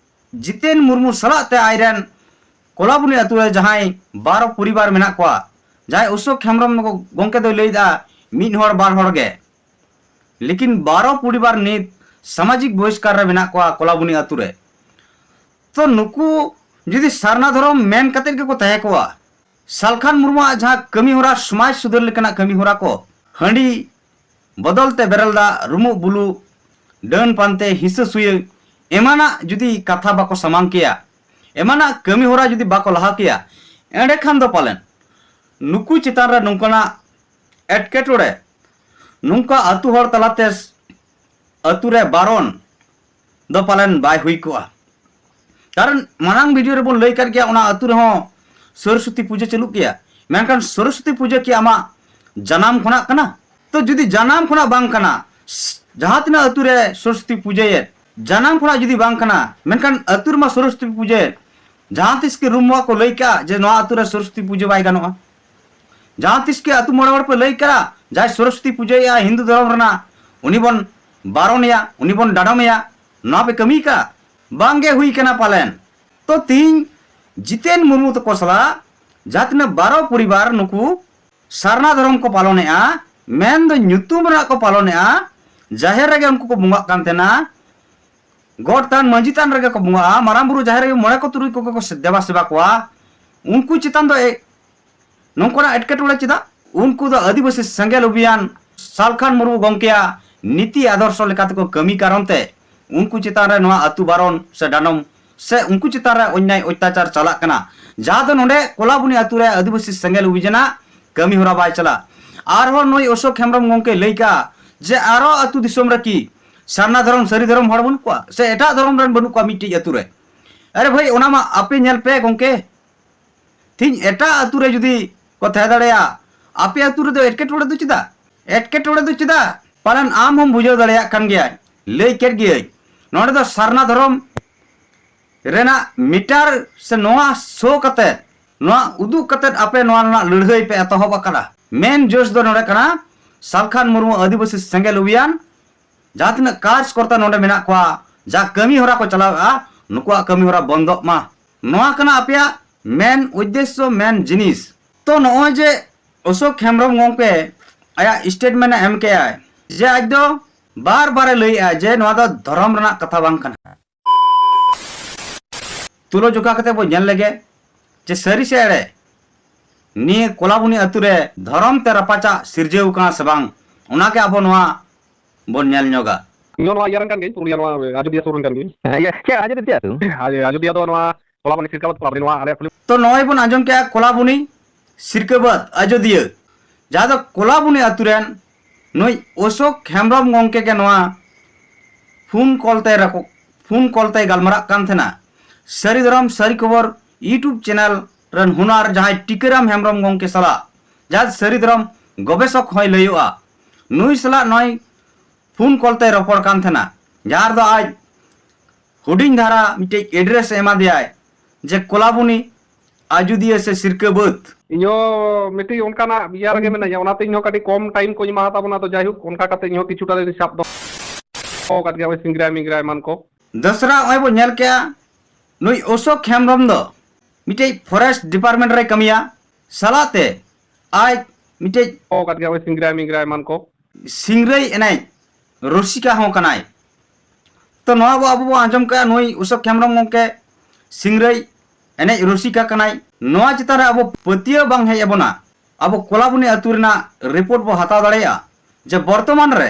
ᱡᱤᱛᱮᱱ ᱢᱩᱨᱢᱩ ᱥᱟᱞᱟᱜ ᱛᱮ ᱟᱡᱨᱮᱱ ᱠᱚᱞᱟᱵᱩᱱᱤ ᱟᱹᱛᱩ ᱨᱮ ᱡᱟᱦᱟᱸᱭ ᱵᱟᱨᱚ ᱯᱚᱨᱤᱵᱟᱨ ᱢᱮᱱᱟᱜ ᱠᱚᱣᱟ, ᱡᱟᱦᱟᱸᱭ ᱚᱥᱳᱠ ᱦᱮᱢᱵᱨᱚᱢ ᱜᱚᱝᱠᱮ ᱫᱚᱭ ᱞᱟᱹᱭᱫᱟ ᱢᱤᱫ ᱦᱚᱲ ᱵᱟᱨ ᱦᱚᱲ ᱜᱮ, ᱞᱮᱠᱤᱱ ᱵᱟᱨᱚ ᱯᱚᱨᱤᱵᱟᱨ ᱱᱤᱛ ᱥᱟᱢᱟᱡᱤᱠ ᱵᱚᱦᱤᱥᱠᱟᱨ ᱨᱮ ᱢᱮᱱᱟᱜ ᱠᱚᱣᱟ ᱠᱚᱞᱟᱵᱩᱱᱤ ᱟᱛᱩ ᱨᱮ᱾ ᱛᱚ ᱱᱩᱠᱩ ᱡᱩᱫᱤ ᱥᱟᱨᱱᱟ ᱫᱷᱚᱨᱚᱢ ᱢᱮᱱ ᱠᱟᱛᱮᱫ ᱜᱮᱠᱚ ᱛᱟᱦᱮᱸ ᱠᱚᱜᱼᱟ, ᱥᱟᱞᱠᱷᱟᱱ ᱢᱩᱨᱢᱩᱣᱟᱜ ᱡᱟᱦᱟᱸ ᱠᱟᱹᱢᱤ ᱦᱚᱨᱟ, ᱥᱚᱢᱟᱡᱽ ᱥᱩᱫᱷᱟᱹᱨ ᱞᱮᱠᱟᱱᱟᱜ ᱠᱟᱹᱢᱤ ᱦᱚᱨᱟ ᱠᱚ, ᱦᱟᱺᱰᱤ ᱵᱚᱫᱚᱞ ᱛᱮ ᱵᱮᱨᱮᱞ ᱫᱟᱜ, ᱨᱩᱢᱩᱜ ᱵᱩᱞᱩᱜ, ᱰᱟᱹᱱ ᱯᱟᱱᱛᱮ, ᱦᱤᱸᱥᱟᱹ ᱥᱩᱭᱟᱹ, ᱮᱢᱟᱱᱟᱜ ᱡᱩᱫᱤ ᱠᱟᱛᱷᱟ ᱵᱟᱠᱚ ᱥᱟᱢᱟᱝ ᱠᱮᱭᱟ, ᱮᱢᱟᱱᱟᱜ ᱠᱟᱹᱢᱤ ᱦᱚᱨᱟ ᱡᱩᱫᱤ ᱵᱟᱠᱚ ᱞᱟᱦᱟ ᱠᱮᱭᱟ, ᱮᱸᱰᱮᱠᱷᱟᱱ ᱫᱚ ᱯᱟᱞᱮᱱ ᱱᱩᱠᱩ ᱪᱮᱛᱟᱱ ᱨᱮ ᱱᱚᱝᱠᱟᱱᱟᱜ ᱮᱴᱠᱮᱴᱚᱬᱮ, ᱱᱚᱝᱠᱟ ᱟᱹᱛᱩ ᱦᱚᱲ ᱛᱟᱞᱟᱛᱮ ᱟᱹᱛᱩ ᱨᱮ ᱵᱟᱨᱚᱱ ᱫᱚ ᱯᱟᱞᱮᱱ ᱵᱟᱭ ᱦᱩᱭ ᱠᱚᱜᱼᱟ᱾ ᱠᱟᱨᱚᱱ ᱢᱟᱲᱟᱝ ᱵᱷᱤᱰᱤᱭᱳ ᱨᱮᱵᱚᱱ ᱞᱟᱹᱭ ᱠᱟᱫ ᱜᱮᱭᱟ, ᱚᱱᱟ ᱟᱹᱛᱩ ᱨᱮᱦᱚᱸ ᱥᱚᱨᱚᱥᱚᱛᱤ ᱯᱩᱡᱟᱹ ᱪᱟᱹᱞᱩᱜ ᱜᱮᱭᱟ᱾ ᱢᱮᱱᱠᱷᱟᱱ ᱥᱚᱨᱚᱥᱚᱛᱤ ᱯᱩᱡᱟᱹ ᱠᱤ ᱟᱢᱟᱜ ᱡᱟᱱᱟᱢ ᱠᱷᱚᱱᱟᱜ ᱠᱟᱱᱟ? ᱛᱚ ᱡᱩᱫᱤ ᱡᱟᱱᱟᱢ ᱠᱷᱚᱱᱟᱜ ᱵᱟᱝ ᱠᱟᱱᱟ, ᱡᱟᱦᱟᱸ ᱛᱤᱱᱟᱹᱜ ᱟᱹᱛᱩ ᱨᱮ ᱥᱚᱨᱚᱥᱚᱛᱤ ᱯᱩᱡᱟᱹᱭᱮᱫ, ᱡᱟᱱᱟᱢ ᱠᱷᱚᱱᱟᱜ ᱡᱩᱫᱤ ᱵᱟᱝ ᱠᱟᱱᱟ, ᱢᱮᱱᱠᱷᱟᱱ ᱟᱹᱛᱩ ᱨᱮᱢᱟ ᱥᱚᱨᱚᱥᱚᱛᱤ ᱯᱩᱡᱟᱹᱭᱮᱫ, ᱡᱟᱦᱟᱸ ᱛᱤᱥ ᱜᱮ ᱨᱩᱢ ᱠᱚ ᱞᱟᱹᱭ ᱠᱟᱜᱼᱟ ᱡᱮ ᱱᱚᱣᱟ ᱟᱹᱛᱩ ᱨᱮ ᱥᱚᱨᱚᱥᱚᱛᱤ ᱯᱩᱡᱟᱹ ᱵᱟᱭ ᱜᱟᱱᱚᱜᱼᱟ᱾ ᱡᱟᱦᱟᱸ ᱛᱤᱥ ᱜᱮ ᱟᱹᱛᱩ ᱢᱚᱬᱮ ᱦᱚᱲ ᱯᱮ ᱞᱟᱹᱭ ᱠᱟᱜᱼᱟ, ᱡᱟᱦᱟᱸᱭ ᱥᱚᱨᱚᱥᱚᱛᱤ ᱯᱩᱡᱟᱹᱭᱮᱜᱼᱟ ᱦᱤᱱᱫᱩ ᱫᱷᱚᱨᱚᱢ ᱨᱮᱱᱟᱜ, ᱩᱱᱤ ᱵᱚᱱ ᱵᱟᱨᱚᱱᱮᱭᱟ, ᱩᱱᱤ ᱵᱚᱱ ᱰᱟᱰᱚᱢᱮᱭᱟ, ᱱᱚᱣᱟ ᱯᱮ ᱠᱟᱹᱢᱤ ᱠᱟᱜᱼᱟ? ᱵᱟᱝ ᱜᱮ ᱦᱩᱭ ᱠᱟᱱᱟ ᱯᱟᱞᱮᱱ᱾ ᱛᱚ ᱛᱤᱦᱤᱧ ᱡᱤᱛᱮᱱ ᱢᱩᱨᱢᱩ ᱛᱟᱠᱚ ᱥᱟᱞᱟᱜ ᱡᱟᱦᱟᱸ ᱛᱤᱱᱟᱹᱜ ᱵᱟᱨᱚ ᱯᱚᱨᱤᱵᱟᱨ ᱱᱩᱠᱩ ᱥᱟᱨᱱᱟ ᱫᱷᱚᱨᱚᱢ ᱠᱚ ᱯᱟᱞᱚᱱᱮᱜᱼᱟ, ᱢᱮᱱᱫᱚ ᱧᱩᱛᱩᱢ ᱨᱮᱱᱟᱜ ᱠᱚ ᱯᱟᱞᱚᱱᱮᱜᱼᱟ, ᱡᱟᱦᱮᱨ ᱨᱮᱜᱮ ᱩᱱᱠᱩ ᱠᱚ ᱵᱚᱸᱜᱟᱜ ᱠᱟᱱ ᱛᱟᱦᱮᱱᱟ, ᱜᱚᱴ ᱛᱷᱟᱱ ᱢᱟᱹᱡᱷᱤ ᱛᱷᱟᱱ ᱨᱮᱜᱮ ᱠᱚ ᱵᱚᱸᱜᱟᱜᱼᱟ, ᱢᱟᱨᱟᱝ ᱵᱩᱨᱩ ᱡᱟᱦᱮᱨ ᱟᱭᱳ ᱢᱚᱬᱮ ᱠᱚ ᱛᱩᱨᱩᱭ ᱠᱚᱜᱮ ᱠᱚ ᱫᱮᱵᱟ ᱥᱮᱵᱟ ᱠᱚᱣᱟ, ᱩᱱᱠᱩ ᱪᱮᱛᱟᱱ ᱫᱚ ᱮ-, ᱱᱚᱝᱠᱟᱱᱟᱜ ᱮᱴᱠᱮᱴᱚᱬᱮ ᱪᱮᱫᱟᱜ? ᱩᱱᱠᱩ ᱫᱚ ᱟᱹᱫᱤᱵᱟᱹᱥᱤ ᱥᱮᱸᱜᱮᱞ ᱚᱵᱷᱤᱭᱟᱱ ᱥᱟᱞᱠᱷᱟᱱ ᱢᱩᱨᱢᱩ ᱜᱚᱢᱠᱮᱭᱟᱜ ᱱᱤᱛᱤ ᱟᱫᱚᱨᱥᱚ ᱞᱮᱠᱟᱛᱮ ᱠᱚ ᱠᱟᱹᱢᱤ ᱠᱟᱨᱚᱱ ᱛᱮ ᱩᱱᱠᱩ ᱪᱮᱛᱟᱱ ᱨᱮ ᱱᱚᱣᱟ ᱟᱹᱛᱩ ᱵᱟᱨᱚᱱ ᱥᱮ ᱰᱟᱸᱰᱚᱢ ᱥᱮ ᱩᱱᱠᱩ ᱪᱮᱛᱟᱱ ᱨᱮ ᱚᱱᱭᱟᱭ ᱚᱛᱛᱟᱪᱟᱨ ᱪᱟᱞᱟᱜ ᱠᱟᱱᱟ, ᱡᱟᱦᱟᱸ ᱫᱚ ᱱᱚᱰᱮ ᱠᱚᱞᱟᱵᱩᱱᱤ ᱟᱹᱛᱩ ᱨᱮ ᱟᱹᱫᱤᱵᱟᱹᱥᱤ ᱥᱮᱸᱜᱮᱞ ᱚᱵᱷᱤᱡᱟᱱᱟᱜ ᱠᱟᱹᱢᱤ ᱦᱚᱨᱟ ᱵᱟᱭ ᱪᱟᱞᱟᱜ᱾ ᱟᱨᱦᱚᱸ ᱱᱩᱭ ᱚᱥᱳᱠ ᱦᱮᱢᱵᱨᱚᱢ ᱜᱚᱢᱠᱮ ᱞᱟᱹᱭ ᱠᱟᱜᱼᱟ ᱡᱮ ᱟᱨᱚ ᱟᱹᱛᱩ ᱫᱤᱥᱚᱢ ᱨᱮ ᱠᱤ ᱥᱟᱨᱱᱟ ᱫᱷᱚᱨᱚᱢ, ᱥᱟᱹᱨᱤ ᱫᱷᱚᱨᱚᱢ ᱦᱚᱲ ᱵᱟᱹᱱᱩᱜ ᱠᱚᱣᱟ ᱥᱮ ᱮᱴᱟᱜ ᱫᱷᱚᱨᱚᱢ ᱨᱮᱱ ᱵᱟᱹᱱᱩᱜ ᱠᱚᱣᱟ ᱢᱤᱫᱴᱤᱡ ᱟᱹᱛᱩ ᱨᱮ? ᱟᱨᱮ ᱵᱷᱟᱹᱭ, ᱚᱱᱟ ᱢᱟ ᱟᱯᱮ ᱧᱮᱞ ᱯᱮ ᱜᱚᱢᱠᱮ, ᱛᱤᱦᱤᱧ ᱮᱴᱟᱜ ᱟᱹᱛᱩ ᱨᱮ ᱡᱩᱫᱤ ᱠᱚ ᱛᱟᱦᱮᱸ ᱫᱟᱲᱮᱭᱟᱜᱼᱟ, ᱟᱯᱮ ᱟᱹᱛᱩ ᱨᱮᱫᱚ ᱮᱴᱠᱮᱴᱚᱬᱮ ᱫᱚ ᱪᱮᱫᱟᱜ? ᱮᱴᱠᱮᱴᱚᱬᱮ ᱫᱚ ᱪᱮᱫᱟᱜ? ᱯᱟᱞᱮᱱ ᱟᱢ ᱦᱚᱸᱢ ᱵᱩᱡᱷᱟᱹᱣ ᱫᱟᱲᱮᱭᱟᱜ ᱠᱟᱱ ᱜᱮᱭᱟ, ᱞᱟᱹᱭ ᱠᱮᱫ ᱜᱤᱭᱟᱹᱧ, ᱱᱚᱰᱮ ᱫᱚ ᱥᱟᱨᱱᱟ ᱫᱷᱚᱨᱚᱢ ᱨᱮᱱᱟᱜ ᱢᱤᱴᱟᱨ ᱥᱮ ᱱᱚᱣᱟ ᱥᱳ ᱠᱟᱛᱮ, ᱱᱚᱣᱟ ᱩᱫᱩᱜ ᱠᱟᱛᱮ ᱟᱯᱮ ᱱᱚᱣᱟ ᱨᱮᱱᱟᱜ ᱞᱟᱹᱲᱦᱟᱹᱭ ᱯᱮ ᱮᱛᱚᱦᱚᱵ ᱟᱠᱟᱫᱟ᱾ ᱢᱮᱱ ᱡᱳᱥ ᱫᱚ ᱱᱚᱰᱮ ᱠᱟᱱᱟ ᱥᱟᱞᱠᱷᱟᱱ ᱢᱩᱨᱢᱩ ᱟᱹᱫᱤᱵᱟᱹᱥᱤ ᱥᱮᱸᱜᱮᱞ ᱚᱵᱷᱤᱭᱟᱱ, ᱡᱟᱦᱟᱸ ᱛᱤᱱᱟᱹᱜ ᱠᱟᱨᱡᱽᱠᱚᱨᱛᱟ ᱱᱚᱰᱮ ᱢᱮᱱᱟᱜ ᱠᱚᱣᱟ, ᱡᱟ ᱠᱟᱹᱢᱤ ᱦᱚᱨᱟ ᱠᱚ ᱪᱟᱞᱟᱣᱮᱫᱼᱟ, ᱱᱩᱠᱩᱣᱟᱜ ᱠᱟᱹᱢᱤ ᱦᱚᱨᱟ ᱵᱚᱱᱫᱚᱜ ᱢᱟ᱾ ᱱᱚᱣᱟ ᱠᱟᱱᱟ ᱟᱯᱮᱭᱟᱜ ᱢᱮᱱ ᱩᱫᱽᱫᱮᱥᱥᱚ, ᱢᱮᱱ ᱡᱤᱱᱤᱥ᱾ ᱛᱚ ᱱᱚᱜᱼᱚᱭ ᱡᱮ ᱚᱥᱳᱠ ᱦᱮᱢᱵᱨᱚᱢ ᱜᱚᱢᱠᱮ ᱟᱭᱟᱜ ᱥᱴᱮᱴᱢᱮᱱᱴ ᱮ ᱮᱢ ᱠᱮᱜᱼᱟᱭ, ᱡᱮ ᱟᱡ ᱫᱚ ᱵᱟᱨ ᱵᱟᱨᱮ ᱞᱟᱹᱭᱮᱜᱼᱟ ᱡᱮ ᱱᱚᱣᱟ ᱫᱚ ᱫᱷᱚᱨᱚᱢ ᱨᱮᱱᱟᱜ ᱠᱟᱛᱷᱟ ᱵᱟᱝ ᱠᱟᱱᱟ᱾ ᱛᱩᱞᱟᱹ ᱡᱚᱠᱷᱟ ᱠᱟᱛᱮ ᱵᱚ ᱧᱮᱞ ᱞᱮᱜᱮ ᱡᱮ ᱥᱟᱹᱨᱤ ᱥᱮ ᱮᱲᱮ ᱱᱤᱭᱟᱹ ᱠᱚᱞᱟᱵᱩᱱᱤ ᱟᱹᱛᱩ ᱨᱮ ᱫᱷᱚᱨᱚᱢ ᱛᱮ ᱨᱟᱯᱟᱪᱟᱜ ᱥᱤᱨᱡᱟᱹᱣ ᱠᱟᱱᱟ ᱥᱮ ᱵᱟᱝ, ᱚᱱᱟᱜᱮ ᱟᱵᱚ ᱱᱚᱣᱟ ᱵᱚᱱ ᱧᱮᱞ ᱧᱚᱜᱟ᱾ ᱤᱧ ᱦᱚᱸ ᱱᱚᱣᱟ ᱤᱭᱟᱹ ᱨᱮᱱ ᱠᱟᱱ ᱜᱤᱭᱟᱹᱧ, ᱯᱩᱨᱩᱞᱤᱭᱟᱹ ᱱᱚᱣᱟ ᱟᱡᱚᱫᱤᱭᱟᱹ ᱥᱩᱨ ᱨᱮᱱ ᱠᱟᱱ ᱜᱤᱭᱟᱹᱧ᱾ ᱦᱮᱸ, ᱤᱭᱟᱹ, ᱪᱮᱫ ᱟᱡᱚᱫᱤᱭᱟᱹ ᱟᱹᱛᱩ? ᱟᱡ-, ᱟᱡᱚᱫᱤᱭᱟᱹ ᱫᱚ ᱱᱚᱣᱟ ᱠᱚᱞᱟᱵᱚᱱᱤ ᱥᱤᱨᱠᱟᱵᱟᱫ ᱠᱚᱞᱟᱵᱚᱱᱤ, ᱱᱚᱣᱟ ᱟᱞᱮᱭᱟᱜ ᱠᱩᱞᱦᱤ᱾ ᱛᱚ ᱱᱚᱜᱼᱚᱭ ᱵᱚᱱ ᱟᱸᱡᱚᱢ ᱠᱮᱜᱼᱟ ᱠᱚᱞᱟᱵᱚᱱᱤ ᱥᱤᱨᱠᱟᱵᱟᱫ ᱟᱡᱚᱫᱤᱭᱟᱹ, ᱡᱟᱦᱟᱸ ᱫᱚ ᱠᱚᱞᱟᱵᱚᱱᱤ ᱟᱹᱛᱩ ᱨᱮᱱ ᱱᱩᱭ ᱚᱥᱳᱠ ᱦᱮᱢᱵᱨᱚᱢ ᱜᱚᱢᱠᱮ ᱜᱮ ᱱᱚᱣᱟ ᱯᱷᱳᱱ ᱠᱚᱞ ᱛᱮ ᱨᱮᱠᱚ-, ᱯᱷᱳᱱ ᱠᱚᱞ ᱛᱮᱭ ᱜᱟᱞᱢᱟᱨᱟᱜ ᱠᱟᱱ ᱛᱟᱦᱮᱱᱟ᱾ ᱥᱟᱹᱨᱤ ᱫᱷᱚᱨᱚᱢ ᱥᱟᱹᱨᱤ ᱠᱷᱚᱵᱚᱨ YouTube ᱪᱮᱱᱮᱞ ᱨᱮᱱ ᱦᱩᱱᱟᱨ ᱡᱟᱦᱟᱸᱭ ᱴᱤᱠᱟᱹᱨᱟᱢ ᱦᱮᱢᱵᱨᱚᱢ ᱜᱚᱢᱠᱮ ᱥᱟᱞᱟᱜ, ᱡᱟᱦᱟᱸᱭ ᱥᱟᱹᱨᱤ ᱫᱷᱚᱨᱚᱢ ᱜᱚᱵᱮᱥᱚᱠ ᱦᱚᱸᱭ ᱞᱟᱹᱭᱚᱜᱼᱟ, ᱱᱩᱭ ᱥᱟᱞᱟᱜ ᱱᱚᱜᱼᱚᱭ ᱯᱷᱳᱱ ᱠᱚᱞ ᱛᱮᱭ ᱨᱚᱯᱚᱲ ᱠᱟᱱ ᱛᱟᱦᱮᱱᱟ, ᱡᱟᱦᱟᱸ ᱨᱮᱫᱚ ᱟᱡ ᱦᱩᱰᱤᱧ ᱫᱷᱟᱨᱟ ᱢᱤᱫᱴᱮᱡ ᱮᱰᱨᱮᱥ ᱮ ᱮᱢᱟ ᱫᱮᱭᱟᱭ ᱡᱮ ᱠᱚᱞᱟᱵᱩᱱᱤ, ᱟᱡᱚᱫᱤᱭᱟᱹ ᱥᱮ ᱥᱤᱨᱠᱟᱹ ᱵᱟᱹᱫᱽ᱾ ᱤᱧ ᱦᱚᱸ ᱢᱤᱫᱴᱤᱡ ᱚᱱᱠᱟᱱᱟᱜ ᱤᱭᱟᱹ ᱨᱮᱜᱮ ᱢᱮᱱᱟᱹᱧᱟ, ᱚᱱᱟᱛᱮ ᱤᱧ ᱦᱚᱸ ᱠᱟᱹᱴᱤᱡ ᱠᱚᱢ ᱴᱟᱭᱤᱢ ᱠᱚᱧ ᱮᱢᱟ ᱛᱟᱵᱚᱱᱟ᱾ ᱛᱚ ᱡᱟᱭᱦᱳᱠ, ᱚᱱᱠᱟ ᱠᱟᱛᱮ ᱤᱧ ᱦᱚᱸ ᱠᱤᱪᱷᱩᱴᱟ ᱫᱚᱧ ᱥᱟᱵ ᱫᱚᱦᱚ ᱟᱠᱟᱫ ᱜᱮᱭᱟ, ᱳᱭ ᱥᱤᱝᱜᱽᱨᱟᱭ ᱢᱤᱝᱜᱽᱨᱟᱭ ᱮᱢᱟᱱ ᱠᱚ᱾ ᱫᱚᱥᱨᱟ ᱱᱚᱜᱼᱚᱭ ᱵᱚ ᱧᱮᱞ ᱠᱮᱜᱼᱟ, ᱱᱩᱭ ᱚᱥᱳᱠ ᱦᱮᱢᱵᱨᱚᱢ ᱫᱚ ᱢᱤᱫᱴᱮᱡ ᱯᱷᱚᱨᱮᱥᱴ ᱰᱤᱯᱟᱨᱴᱢᱮᱱᱴ ᱨᱮᱭ ᱠᱟᱹᱢᱤᱭᱟ, ᱥᱟᱞᱟᱜ ᱛᱮ ᱟᱡ ᱢᱤᱫᱴᱮᱡ ᱫᱚᱦᱚ ᱟᱠᱟᱫ ᱜᱮᱭᱟ, ᱳᱭ ᱥᱤᱝᱜᱽᱨᱟᱭ ᱢᱤᱝᱜᱽᱨᱟᱭ ᱮᱢᱟᱱ ᱠᱚ᱾ ᱥᱤᱝᱨᱟᱹᱭ ᱮᱱᱮᱡ ᱨᱩᱥᱤᱠᱟ ᱦᱚᱸ ᱠᱟᱱᱟᱭ᱾ ᱛᱚ ᱱᱚᱣᱟ ᱵᱚ ᱟᱵᱚ ᱵᱚ ᱟᱸᱡᱚᱢ ᱠᱟᱜᱼᱟ, ᱱᱩᱭ ᱚᱥᱳᱠ ᱦᱮᱢᱵᱨᱚᱢ ᱜᱚᱢᱠᱮ ᱥᱤᱝᱨᱟᱹᱭ ᱮᱱᱮᱡ ᱨᱩᱥᱤᱠᱟ ᱠᱟᱱᱟᱭ᱾ ᱱᱚᱣᱟ ᱪᱮᱛᱟᱱ ᱨᱮ ᱟᱵᱚ ᱯᱟᱹᱛᱭᱟᱹᱣ ᱵᱟᱝ ᱦᱮᱡ ᱟᱵᱚᱱᱟ, ᱟᱵᱚ ᱠᱚᱞᱟᱵᱩᱱᱤ ᱟᱹᱛᱩ ᱨᱮᱱᱟᱜ ᱨᱤᱯᱳᱨᱴ ᱵᱚ ᱦᱟᱛᱟᱣ ᱫᱟᱲᱮᱭᱟᱜᱼᱟ ᱡᱮ ᱵᱚᱨᱛᱚᱢᱟᱱ ᱨᱮ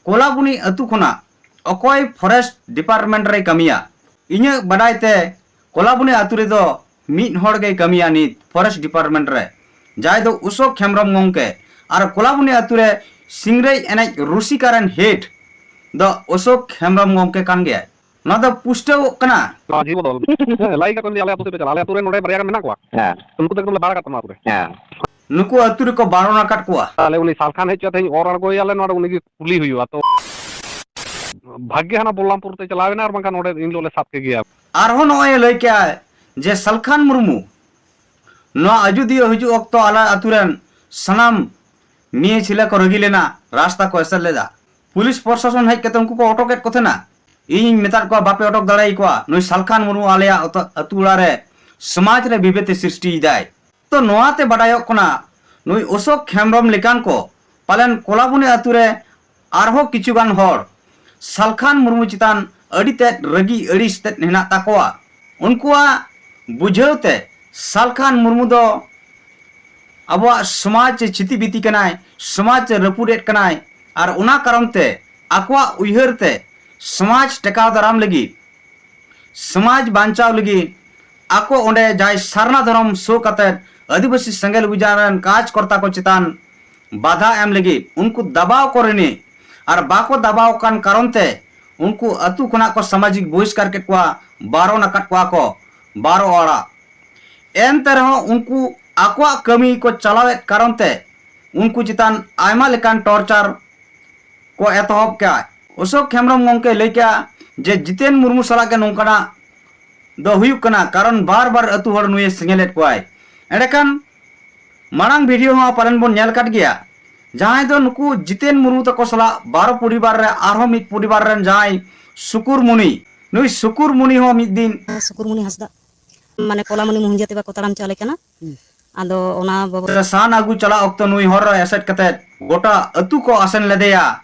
ᱠᱚᱞᱟᱵᱩᱱᱤ ᱟᱹᱛᱩ ᱠᱷᱚᱱᱟᱜ ᱚᱠᱚᱭ ᱯᱷᱚᱨᱮᱥᱴ ᱰᱤᱯᱟᱨᱴᱢᱮᱱᱴ ᱨᱮᱭ ᱠᱟᱹᱢᱤᱭᱟ᱾ ᱤᱧᱟᱹᱜ ᱵᱟᱰᱟᱭ ᱛᱮ ᱠᱚᱞᱟᱵᱩᱱᱤ ᱟᱹᱛᱩ ᱨᱮᱫᱚ ᱢᱤᱫ ᱦᱚᱲ ᱜᱮᱭ ᱠᱟᱹᱢᱤᱭᱟ ᱱᱤᱛ ᱯᱷᱚᱨᱮᱥᱴ ᱰᱤᱯᱟᱨᱴᱢᱮᱱᱴ ᱨᱮ, ᱡᱟᱦᱟᱸᱭ ᱫᱚ ᱚᱥᱳᱠ ᱦᱮᱢᱵᱨᱚᱢ ᱜᱚᱢᱠᱮ᱾ ᱟᱨ ᱠᱚᱞᱟᱵᱩᱱᱤ ᱟᱹᱛᱩ ᱨᱮ ᱥᱤᱝᱨᱟᱹᱭ ᱮᱱᱮᱡ ᱨᱩᱥᱤᱠᱟ ᱨᱮᱱ ᱦᱮᱰ ᱫᱚ ᱚᱥᱳᱠ ᱦᱮᱢᱵᱨᱚᱢ ᱜᱚᱢᱠᱮ ᱠᱟᱱ ᱜᱮᱭᱟᱭ᱾ ᱱᱚᱣᱟ ᱫᱚ ᱯᱩᱥᱴᱟᱹᱣᱚᱜ ᱠᱟᱱᱟ᱾ ᱢᱟᱹᱡᱷᱤ ᱵᱚᱫᱚᱞ᱾ ᱦᱮᱸ, ᱞᱟᱹᱭ ᱠᱟᱠᱚ ᱟᱞᱮ ᱟᱹᱛᱩ ᱥᱮᱫ ᱯᱮ ᱪᱟᱞᱟᱜᱼᱟ, ᱟᱞᱮ ᱟᱹᱛᱩ ᱨᱮ ᱱᱚᱰᱮ ᱵᱟᱨᱭᱟ ᱜᱟᱱ ᱢᱮᱱᱟᱜ ᱠᱚᱣᱟ᱾ ᱦᱮᱸ᱾ ᱩᱱᱠᱩ ᱛᱮᱜᱮ ᱞᱮ ᱵᱟᱲᱟ ᱠᱟᱜ ᱛᱟᱢᱟ ᱟᱹᱛᱩ ᱨᱮ᱾ ᱦᱮᱸ᱾ ᱱᱩᱠᱩ ᱟᱹᱛᱩ ᱨᱮᱠᱚ ᱵᱟᱨᱚᱱ ᱟᱠᱟᱫ ᱠᱚᱣᱟ᱾ ᱛᱟᱦᱞᱮ ᱩᱱᱤ ᱥᱟᱞᱠᱷᱟᱱ ᱦᱮᱡ ᱠᱟᱛᱮ ᱚᱨ ᱟᱬᱜᱚᱭᱟᱞᱮ ᱱᱚᱰᱮ, ᱩᱱᱤ ᱜᱮ ᱠᱩᱞᱤ ᱦᱩᱭᱩᱜᱼᱟ᱾ ᱛᱚ ᱵᱷᱟᱜᱽᱜᱮ ᱦᱟᱱᱟ ᱵᱚᱞᱞᱟᱢᱯᱩᱨ ᱛᱮ ᱪᱟᱞᱟᱣ ᱮᱱᱟ, ᱟᱨ ᱵᱟᱝᱠᱷᱟᱱ ᱱᱚᱰᱮ ᱤᱱ ᱦᱤᱞᱳᱜ ᱞᱮ ᱥᱟᱵ ᱠᱮ ᱜᱮᱭᱟ᱾ ᱟᱨᱦᱚᱸ ᱱᱚᱜᱼᱚᱭ ᱮ ᱞᱟᱹᱭ ᱠᱮᱜᱼᱟᱭ ᱡᱮ ᱥᱟᱞᱠᱷᱟᱱ ᱢᱩᱨᱢᱩ ᱱᱚᱣᱟ ᱟᱡᱚᱫᱤᱭᱟᱹ ᱦᱤᱡᱩᱜ ᱚᱠᱛᱚ ᱟᱞᱮ ᱟᱹᱛᱩ ᱨᱮᱱ ᱥᱟᱱᱟᱢ ᱢᱤᱭᱟᱹ ᱪᱷᱤᱞᱟᱹ ᱠᱚ ᱨᱟᱹᱜᱤ ᱞᱮᱱᱟ, ᱨᱟᱥᱛᱟ ᱠᱚ ᱮᱥᱮᱫ ᱞᱮᱫᱟ᱾ ᱯᱩᱞᱤᱥ ᱯᱨᱚᱥᱟᱥᱚᱱ ᱦᱮᱡ ᱠᱟᱛᱮ ᱩᱱᱠᱩ ᱠᱚ ᱚᱴᱚᱠᱮᱫ ᱠᱚ ᱛᱟᱦᱮᱱᱟ᱾ ᱤᱧᱤᱧ ᱢᱮᱛᱟᱫ ᱠᱚᱣᱟ, "ᱵᱟᱯᱮ ᱚᱴᱚᱠ ᱫᱟᱲᱮᱭᱟᱠᱚᱣᱟ, ᱱᱩᱭ ᱥᱟᱞᱠᱷᱟᱱ ᱢᱩᱨᱢᱩ ᱟᱞᱮᱭᱟᱜ ᱚᱛ-, ᱟᱹᱛᱩ ᱚᱲᱟᱜ ᱨᱮ ᱥᱚᱢᱟᱡᱽ ᱨᱮ ᱵᱤᱵᱮᱫ ᱮ ᱥᱨᱤᱥᱴᱤᱭᱮᱫᱟᱭ᱾" ᱛᱚ ᱱᱚᱣᱟᱛᱮ ᱵᱟᱰᱟᱭᱚᱜ ᱠᱟᱱᱟ, ᱱᱩᱭ ᱚᱥᱳᱠ ᱦᱮᱢᱵᱨᱚᱢ ᱞᱮᱠᱟᱱ ᱠᱚ ᱯᱟᱞᱮᱱ ᱠᱚᱞᱟᱵᱩᱱᱤ ᱟᱹᱛᱩ ᱨᱮ ᱟᱨᱦᱚᱸ ᱠᱤᱪᱷᱩ ᱜᱟᱱ ᱦᱚᱲ ᱥᱟᱞᱠᱷᱟᱱ ᱢᱩᱨᱢᱩ ᱪᱮᱛᱟᱱ ᱟᱹᱰᱤ ᱛᱮᱫ ᱨᱟᱹᱜᱤ ᱟᱹᱲᱤᱥ ᱛᱮᱫ ᱦᱮᱱᱟᱜ ᱛᱟᱠᱚᱣᱟ᱾ ᱩᱱᱠᱩᱣᱟᱜ ᱵᱩᱡᱷᱟᱹᱣ ᱛᱮ ᱥᱟᱞᱠᱷᱟᱱ ᱢᱩᱨᱢᱩ ᱫᱚ ᱟᱵᱚᱣᱟᱜ ᱥᱚᱢᱟᱡᱽ ᱪᱷᱤᱛᱤ ᱵᱤᱛᱤ ᱠᱟᱱᱟᱭ, ᱥᱚᱢᱟᱡᱽ ᱨᱟᱹᱯᱩᱫᱮᱫ ᱠᱟᱱᱟᱭ᱾ ᱟᱨ ᱚᱱᱟ ᱠᱟᱨᱚᱱ ᱛᱮ ᱟᱠᱚᱣᱟᱜ ᱩᱭᱦᱟᱹᱨ ᱛᱮ ᱥᱚᱢᱟᱡᱽ ᱴᱮᱠᱟᱣ ᱫᱟᱨᱟᱢ ᱞᱟᱹᱜᱤᱫ, ᱥᱚᱢᱟᱡᱽ ᱵᱟᱧᱪᱟᱣ ᱞᱟᱹᱜᱤᱫ ᱟᱠᱚ ᱚᱸᱰᱮ ᱡᱟᱦᱟᱸᱭ ᱥᱟᱨᱱᱟ ᱫᱷᱚᱨᱚᱢ ᱥᱳ ᱠᱟᱛᱮ ᱟᱹᱫᱤᱵᱟᱹᱥᱤ ᱥᱮᱸᱜᱮᱞ ᱚᱵᱷᱤᱡᱟᱱ ᱨᱮᱱ ᱠᱟᱡᱽᱠᱚᱨᱛᱟ ᱠᱚ ᱪᱮᱛᱟᱱ ᱵᱟᱫᱷᱟ ᱮᱢ ᱞᱟᱹᱜᱤᱫ ᱩᱱᱠᱩ ᱫᱟᱵᱟᱣ ᱠᱚ ᱨᱤᱱᱤᱡ ᱟᱨ ᱵᱟᱠᱚ ᱫᱟᱵᱟᱣ ᱠᱟᱱ ᱠᱟᱨᱚᱱ ᱛᱮ ᱩᱱᱠᱩ ᱟᱹᱛᱩ ᱠᱷᱚᱱᱟᱜ ᱠᱚ ᱥᱟᱢᱟᱡᱤᱠ ᱵᱚᱦᱤᱥᱠᱟᱨ ᱠᱮᱫ ᱠᱚᱣᱟ, ᱵᱟᱨᱚᱱ ᱟᱠᱟᱫ ᱠᱚᱣᱟ ᱠᱚ ᱵᱟᱨᱚ ᱚᱲᱟᱜ᱾ ᱮᱱᱛᱮ ᱨᱮᱦᱚᱸ ᱩᱱᱠᱩ ᱟᱠᱚᱣᱟᱜ ᱠᱟᱹᱢᱤ ᱠᱚ ᱪᱟᱞᱟᱣᱮᱫ ᱠᱟᱨᱚᱱ ᱛᱮ ᱩᱱᱠᱩ ᱪᱮᱛᱟᱱ ᱟᱭᱢᱟ ᱞᱮᱠᱟᱱ ᱴᱚᱨᱪᱟᱨ ᱠᱚ ᱮᱛᱚᱦᱚᱵ ᱠᱮᱜᱼᱟ᱾ ᱚᱥᱳᱠ ᱦᱮᱢᱵᱨᱚᱢ ᱜᱚᱢᱠᱮ ᱞᱟᱹᱭ ᱠᱮᱜᱼᱟ ᱡᱮ ᱡᱤᱛᱮᱱ ᱢᱩᱨᱢᱩ ᱥᱟᱞᱟᱜ ᱜᱮ ᱱᱚᱝᱠᱟᱱᱟᱜ ᱫᱚ ᱦᱩᱭᱩᱜ ᱠᱟᱱᱟ, ᱠᱟᱨᱚᱱ ᱵᱟᱨ ᱵᱟᱨ ᱟᱹᱛᱩ ᱦᱚᱲ ᱱᱩᱭᱮ ᱥᱮᱸᱜᱮᱞᱮᱫ ᱠᱚᱣᱟᱭ᱾ ᱮᱸᱰᱮᱠᱷᱟᱱ ᱢᱟᱲᱟᱝ ᱵᱷᱤᱰᱤᱭᱳ ᱦᱚᱸ ᱯᱟᱞᱮᱱ ᱵᱚᱱ ᱧᱮᱞ ᱟᱠᱟᱫ ᱜᱮᱭᱟ, ᱡᱟᱦᱟᱸᱭ ᱫᱚ ᱱᱩᱠᱩ ᱡᱤᱛᱮᱱ ᱢᱩᱨᱢᱩ ᱛᱟᱠᱚ ᱥᱟᱞᱟᱜ ᱵᱟᱨᱚ ᱯᱚᱨᱤᱵᱟᱨ ᱨᱮ ᱟᱨᱦᱚᱸ ᱢᱤᱫ ᱯᱚᱨᱤᱵᱟᱨ ᱨᱮᱱ ᱡᱟᱦᱟᱸᱭ ᱥᱩᱠᱩᱨ ᱢᱩᱱᱤ, ᱱᱩᱭ ᱥᱩᱠᱩᱨ ᱢᱩᱱᱤ ᱦᱚᱸ ᱢᱤᱫ ᱫᱤᱱ ᱥᱩᱠᱩᱨᱢᱩᱱᱤ ᱦᱟᱸᱥᱫᱟ, ᱢᱟᱱᱮ ᱠᱚᱞᱟᱢᱩᱱᱤ ᱢᱩᱦᱡᱟᱹ ᱛᱮ ᱵᱟᱠᱚ ᱛᱟᱲᱟᱢ ᱪᱟᱞᱮ ᱠᱟᱱᱟ᱾ ᱟᱫᱚ ᱚᱱᱟ ᱵᱟᱵᱚᱫ ᱥᱟᱱ ᱟᱹᱜᱩ ᱪᱟᱞᱟᱜ ᱚᱠᱛᱚ ᱱᱩᱭ ᱦᱚᱨ ᱨᱮ ᱮᱥᱮᱫ ᱠᱟᱛᱮ ᱜᱚᱴᱟ ᱟᱹᱛᱩ ᱠᱚ ᱟᱥᱮᱱ ᱞᱮᱫᱮᱭᱟ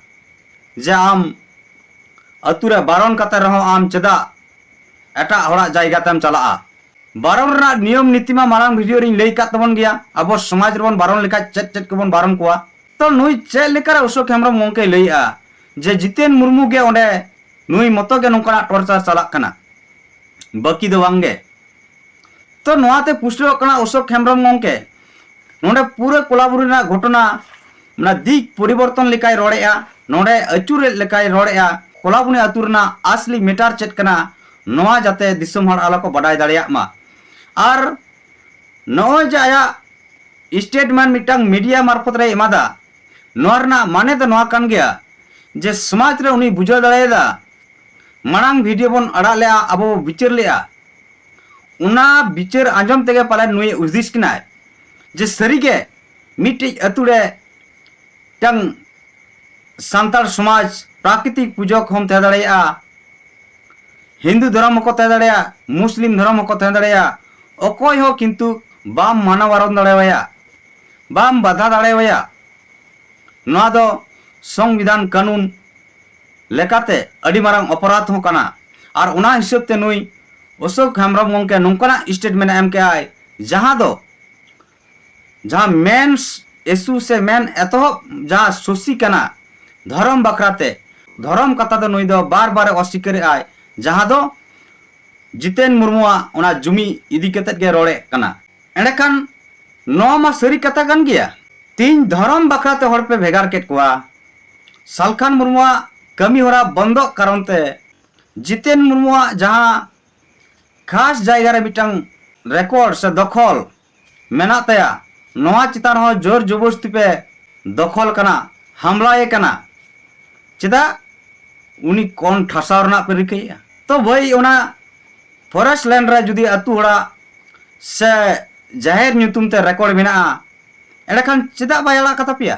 ᱡᱮ ᱟᱢ ᱟᱹᱛᱩ ᱨᱮ ᱵᱟᱨᱚᱱ ᱠᱟᱛᱮ ᱨᱮᱦᱚᱸ ᱟᱢ ᱪᱮᱫᱟᱜ ᱮᱴᱟᱜ ᱦᱚᱲᱟᱜ ᱡᱟᱭᱜᱟ ᱛᱮᱢ ᱪᱟᱞᱟᱜᱼᱟ? ᱵᱟᱨᱚᱱ ᱨᱮᱱᱟᱜ ᱱᱤᱭᱚᱢ ᱱᱤᱛᱤ ᱢᱟ ᱢᱟᱲᱟᱝ ᱵᱷᱤᱰᱤᱭᱳ ᱨᱤᱧ ᱞᱟᱹᱭ ᱟᱠᱟᱫ ᱛᱟᱵᱚᱱ ᱜᱮᱭᱟ, ᱟᱵᱚ ᱥᱚᱢᱟᱡᱽ ᱨᱮᱵᱚᱱ ᱵᱟᱨᱚᱱ ᱞᱮᱠᱷᱟᱱ ᱪᱮᱫ ᱪᱮᱫ ᱠᱚᱵᱚᱱ ᱵᱟᱨᱚᱱ ᱠᱚᱣᱟ᱾ ᱛᱚ ᱱᱩᱭ ᱪᱮᱫ ᱞᱮᱠᱟᱨᱮ ᱚᱥᱳᱠ ᱦᱮᱢᱵᱨᱚᱢ ᱜᱚᱢᱠᱮᱭ ᱞᱟᱹᱭᱮᱜᱼᱟ ᱡᱮ ᱡᱤᱛᱮᱱ ᱢᱩᱨᱢᱩ ᱜᱮ ᱚᱸᱰᱮ ᱱᱩᱭ ᱢᱚᱛᱚ ᱜᱮ ᱱᱚᱝᱠᱟᱱᱟᱜ ᱴᱚᱨᱪᱟᱨ ᱪᱟᱞᱟᱜ ᱠᱟᱱᱟ, ᱵᱟᱹᱠᱤ ᱫᱚ ᱵᱟᱝᱜᱮ᱾ ᱛᱚ ᱱᱚᱣᱟᱛᱮ ᱯᱩᱥᱴᱟᱹᱣᱚᱜ ᱠᱟᱱᱟ ᱚᱥᱳᱠ ᱦᱮᱢᱵᱨᱚᱢ ᱜᱚᱢᱠᱮ ᱱᱚᱰᱮ ᱯᱩᱨᱟᱹ ᱠᱚᱞᱟᱵᱩᱨᱤ ᱨᱮᱱᱟᱜ ᱜᱷᱚᱴᱚᱱᱟ ᱚᱱᱟ ᱫᱤᱠ ᱯᱚᱨᱤᱵᱚᱨᱛᱚᱱ ᱞᱮᱠᱟᱭ ᱨᱚᱲᱮᱜᱼᱟ, ᱱᱚᱰᱮ ᱟᱹᱪᱩᱨᱮᱫ ᱞᱮᱠᱟᱭ ᱨᱚᱲᱮᱜᱼᱟ᱾ ᱠᱚᱞᱟᱵᱩᱱᱤ ᱟᱹᱛᱩ ᱨᱮᱱᱟᱜ ᱟᱥᱞᱤ ᱢᱮᱴᱟᱨ ᱪᱮᱫ ᱠᱟᱱᱟ, ᱱᱚᱣᱟ ᱡᱟᱛᱮ ᱫᱤᱥᱚᱢ ᱦᱚᱲ ᱟᱞᱚ ᱠᱚ ᱵᱟᱰᱟᱭ ᱫᱟᱲᱮᱭᱟᱜ ᱢᱟ᱾ ᱟᱨ ᱱᱚᱜᱼᱚᱭ ᱡᱮ ᱟᱭᱟᱜ ᱥᱴᱮᱴᱢᱮᱱᱴ ᱢᱤᱫᱴᱟᱝ ᱢᱤᱰᱤᱭᱟ ᱢᱟᱨᱯᱷᱚᱛ ᱨᱮᱭ ᱮᱢᱟᱫᱟ, ᱱᱚᱣᱟ ᱨᱮᱱᱟᱜ ᱢᱟᱱᱮ ᱫᱚ ᱱᱚᱣᱟ ᱠᱟᱱ ᱜᱮᱭᱟ ᱡᱮ ᱥᱚᱢᱟᱡᱽ ᱨᱮ ᱩᱱᱤ ᱵᱩᱡᱷᱟᱹᱣ ᱫᱟᱲᱮᱭᱟᱫᱟ, ᱢᱟᱲᱟᱝ ᱵᱷᱤᱰᱤᱭᱳ ᱵᱚᱱ ᱟᱲᱟᱜ ᱞᱮᱜᱼᱟ, ᱟᱵᱚ ᱵᱚ ᱵᱤᱪᱟᱹᱨ ᱞᱮᱜᱼᱟ, ᱚᱱᱟ ᱵᱤᱪᱟᱹᱨ ᱟᱸᱡᱚᱢ ᱛᱮᱜᱮ ᱯᱟᱞᱮᱱ ᱱᱩᱭ ᱦᱩᱫᱤᱥ ᱠᱟᱱᱟᱭ ᱡᱮ ᱥᱟᱹᱨᱤᱜᱮ ᱢᱤᱫᱴᱤᱡ ᱟᱹᱛᱩ ᱨᱮ ᱢᱤᱫᱴᱟᱝ ᱥᱟᱱᱛᱟᱲ ᱥᱚᱢᱟᱡᱽ ᱯᱨᱟᱠᱨᱤᱛᱤᱠ ᱯᱩᱡᱟᱹ ᱠᱚᱦᱚᱸᱢ ᱛᱟᱦᱮᱸ ᱫᱟᱲᱮᱭᱟᱜᱼᱟ, ᱦᱤᱱᱫᱩ ᱫᱷᱚᱨᱚᱢ ᱦᱚᱸᱠᱚ ᱛᱟᱦᱮᱸ ᱫᱟᱲᱮᱭᱟᱜᱼᱟ, ᱢᱩᱥᱞᱤᱢ ᱫᱷᱚᱨᱚᱢ ᱦᱚᱸᱠᱚ ᱛᱟᱦᱮᱸ ᱫᱟᱲᱮᱭᱟᱜᱼᱟ, ᱚᱠᱚᱭ ᱦᱚᱸ ᱠᱤᱱᱛᱩ ᱵᱟᱢ ᱢᱟᱱᱟ ᱵᱟᱨᱚᱱ ᱫᱟᱲᱮᱣᱟᱭᱟ, ᱵᱟᱢ ᱵᱟᱫᱷᱟ ᱫᱟᱲᱮᱣᱟᱭᱟ᱾ ᱱᱚᱣᱟ ᱫᱚ ᱥᱚᱝᱵᱤᱫᱷᱟᱱ ᱠᱟᱹᱱᱩᱱ ᱞᱮᱠᱟᱛᱮ ᱟᱹᱰᱤ ᱢᱟᱨᱟᱝ ᱚᱯᱚᱨᱟᱫᱷ ᱦᱚᱸ ᱠᱟᱱᱟ᱾ ᱟᱨ ᱚᱱᱟ ᱦᱤᱥᱟᱹᱵ ᱛᱮ ᱱᱩᱭ ᱚᱥᱳᱠ ᱦᱮᱢᱵᱨᱚᱢ ᱜᱚᱢᱠᱮ ᱱᱚᱝᱠᱟᱱᱟᱜ statement ᱮ ᱮᱢ ᱠᱮᱜᱼᱟᱭ, ᱡᱟᱦᱟᱸ ᱫᱚ, ᱡᱟᱦᱟᱸ main issue ᱥᱮ main ᱮᱛᱚᱦᱚᱵ ᱡᱟᱦᱟᱸ ᱥᱩᱥᱤ ᱠᱟᱱᱟ ᱫᱷᱚᱨᱚᱢ ᱵᱟᱠᱷᱨᱟ ᱛᱮ, ᱫᱷᱚᱨᱚᱢ ᱠᱟᱛᱷᱟ ᱫᱚ ᱱᱩᱭ ᱫᱚ ᱵᱟᱨ ᱵᱟᱨᱮ ᱚᱥᱤᱠᱟᱹᱨᱮᱜᱼᱟᱭ, ᱡᱟᱦᱟᱸ ᱫᱚ ᱡᱤᱛᱮᱱ ᱢᱩᱨᱢᱩᱣᱟᱜ ᱚᱱᱟ ᱡᱩᱢᱤ ᱤᱫᱤ ᱠᱟᱛᱮᱫ ᱜᱮ ᱨᱚᱲᱮᱫ ᱠᱟᱱᱟ᱾ ᱮᱸᱰᱮᱠᱷᱟᱱ ᱱᱚᱣᱟ ᱢᱟ ᱥᱟᱹᱨᱤ ᱠᱟᱛᱷᱟ ᱠᱟᱱ ᱜᱮᱭᱟ᱾ ᱛᱤᱦᱤᱧ ᱫᱷᱚᱨᱚᱢ ᱵᱟᱠᱷᱨᱟ ᱛᱮ ᱦᱚᱲ ᱯᱮ ᱵᱷᱮᱜᱟᱨ ᱠᱮᱫ ᱠᱚᱣᱟ, ᱥᱟᱞᱠᱷᱟᱱ ᱢᱩᱨᱢᱩᱣᱟᱜ ᱠᱟᱹᱢᱤ ᱦᱚᱨᱟ ᱵᱚᱱᱫᱚᱜ ᱠᱟᱨᱚᱱ ᱛᱮ ᱡᱤᱛᱮᱱ ᱢᱩᱨᱢᱩᱣᱟᱜ ᱡᱟᱦᱟᱸ ᱠᱷᱟᱥ ᱡᱟᱭᱜᱟ ᱨᱮ ᱢᱤᱫᱴᱟᱝ record ᱥᱮ ᱫᱚᱠᱷᱚᱞ ᱢᱮᱱᱟᱜ ᱛᱟᱭᱟ, ᱱᱚᱣᱟ ᱪᱮᱛᱟᱱ ᱨᱮᱦᱚᱸ ᱡᱳᱨ ᱡᱚᱵᱚᱥᱛᱤ ᱯᱮ ᱫᱚᱠᱷᱚᱞ ᱠᱟᱱᱟ, ᱦᱟᱢᱞᱟᱭᱮ ᱠᱟᱱᱟ᱾ ᱪᱮᱫᱟᱜ? ᱩᱱᱤ ᱠᱚᱱ ᱴᱷᱟᱥᱟᱣ ᱨᱮᱱᱟᱜ ᱯᱮ ᱨᱤᱠᱟᱹᱭᱮᱫᱼᱟ᱾ ᱛᱚ ᱵᱷᱟᱹᱭ, ᱚᱱᱟ forest land ᱨᱮ ᱡᱩᱫᱤ ᱟᱹᱛᱩ ᱦᱚᱲᱟᱜ ᱥᱮ ᱡᱟᱦᱮᱨ ᱧᱩᱛᱩᱢ ᱛᱮ record ᱢᱮᱱᱟᱜᱼᱟ, ᱮᱸᱰᱮᱠᱷᱟᱱ ᱪᱮᱫᱟᱜ ᱵᱟᱭ ᱟᱲᱟᱜ ᱠᱟᱛᱟ ᱯᱮᱭᱟ?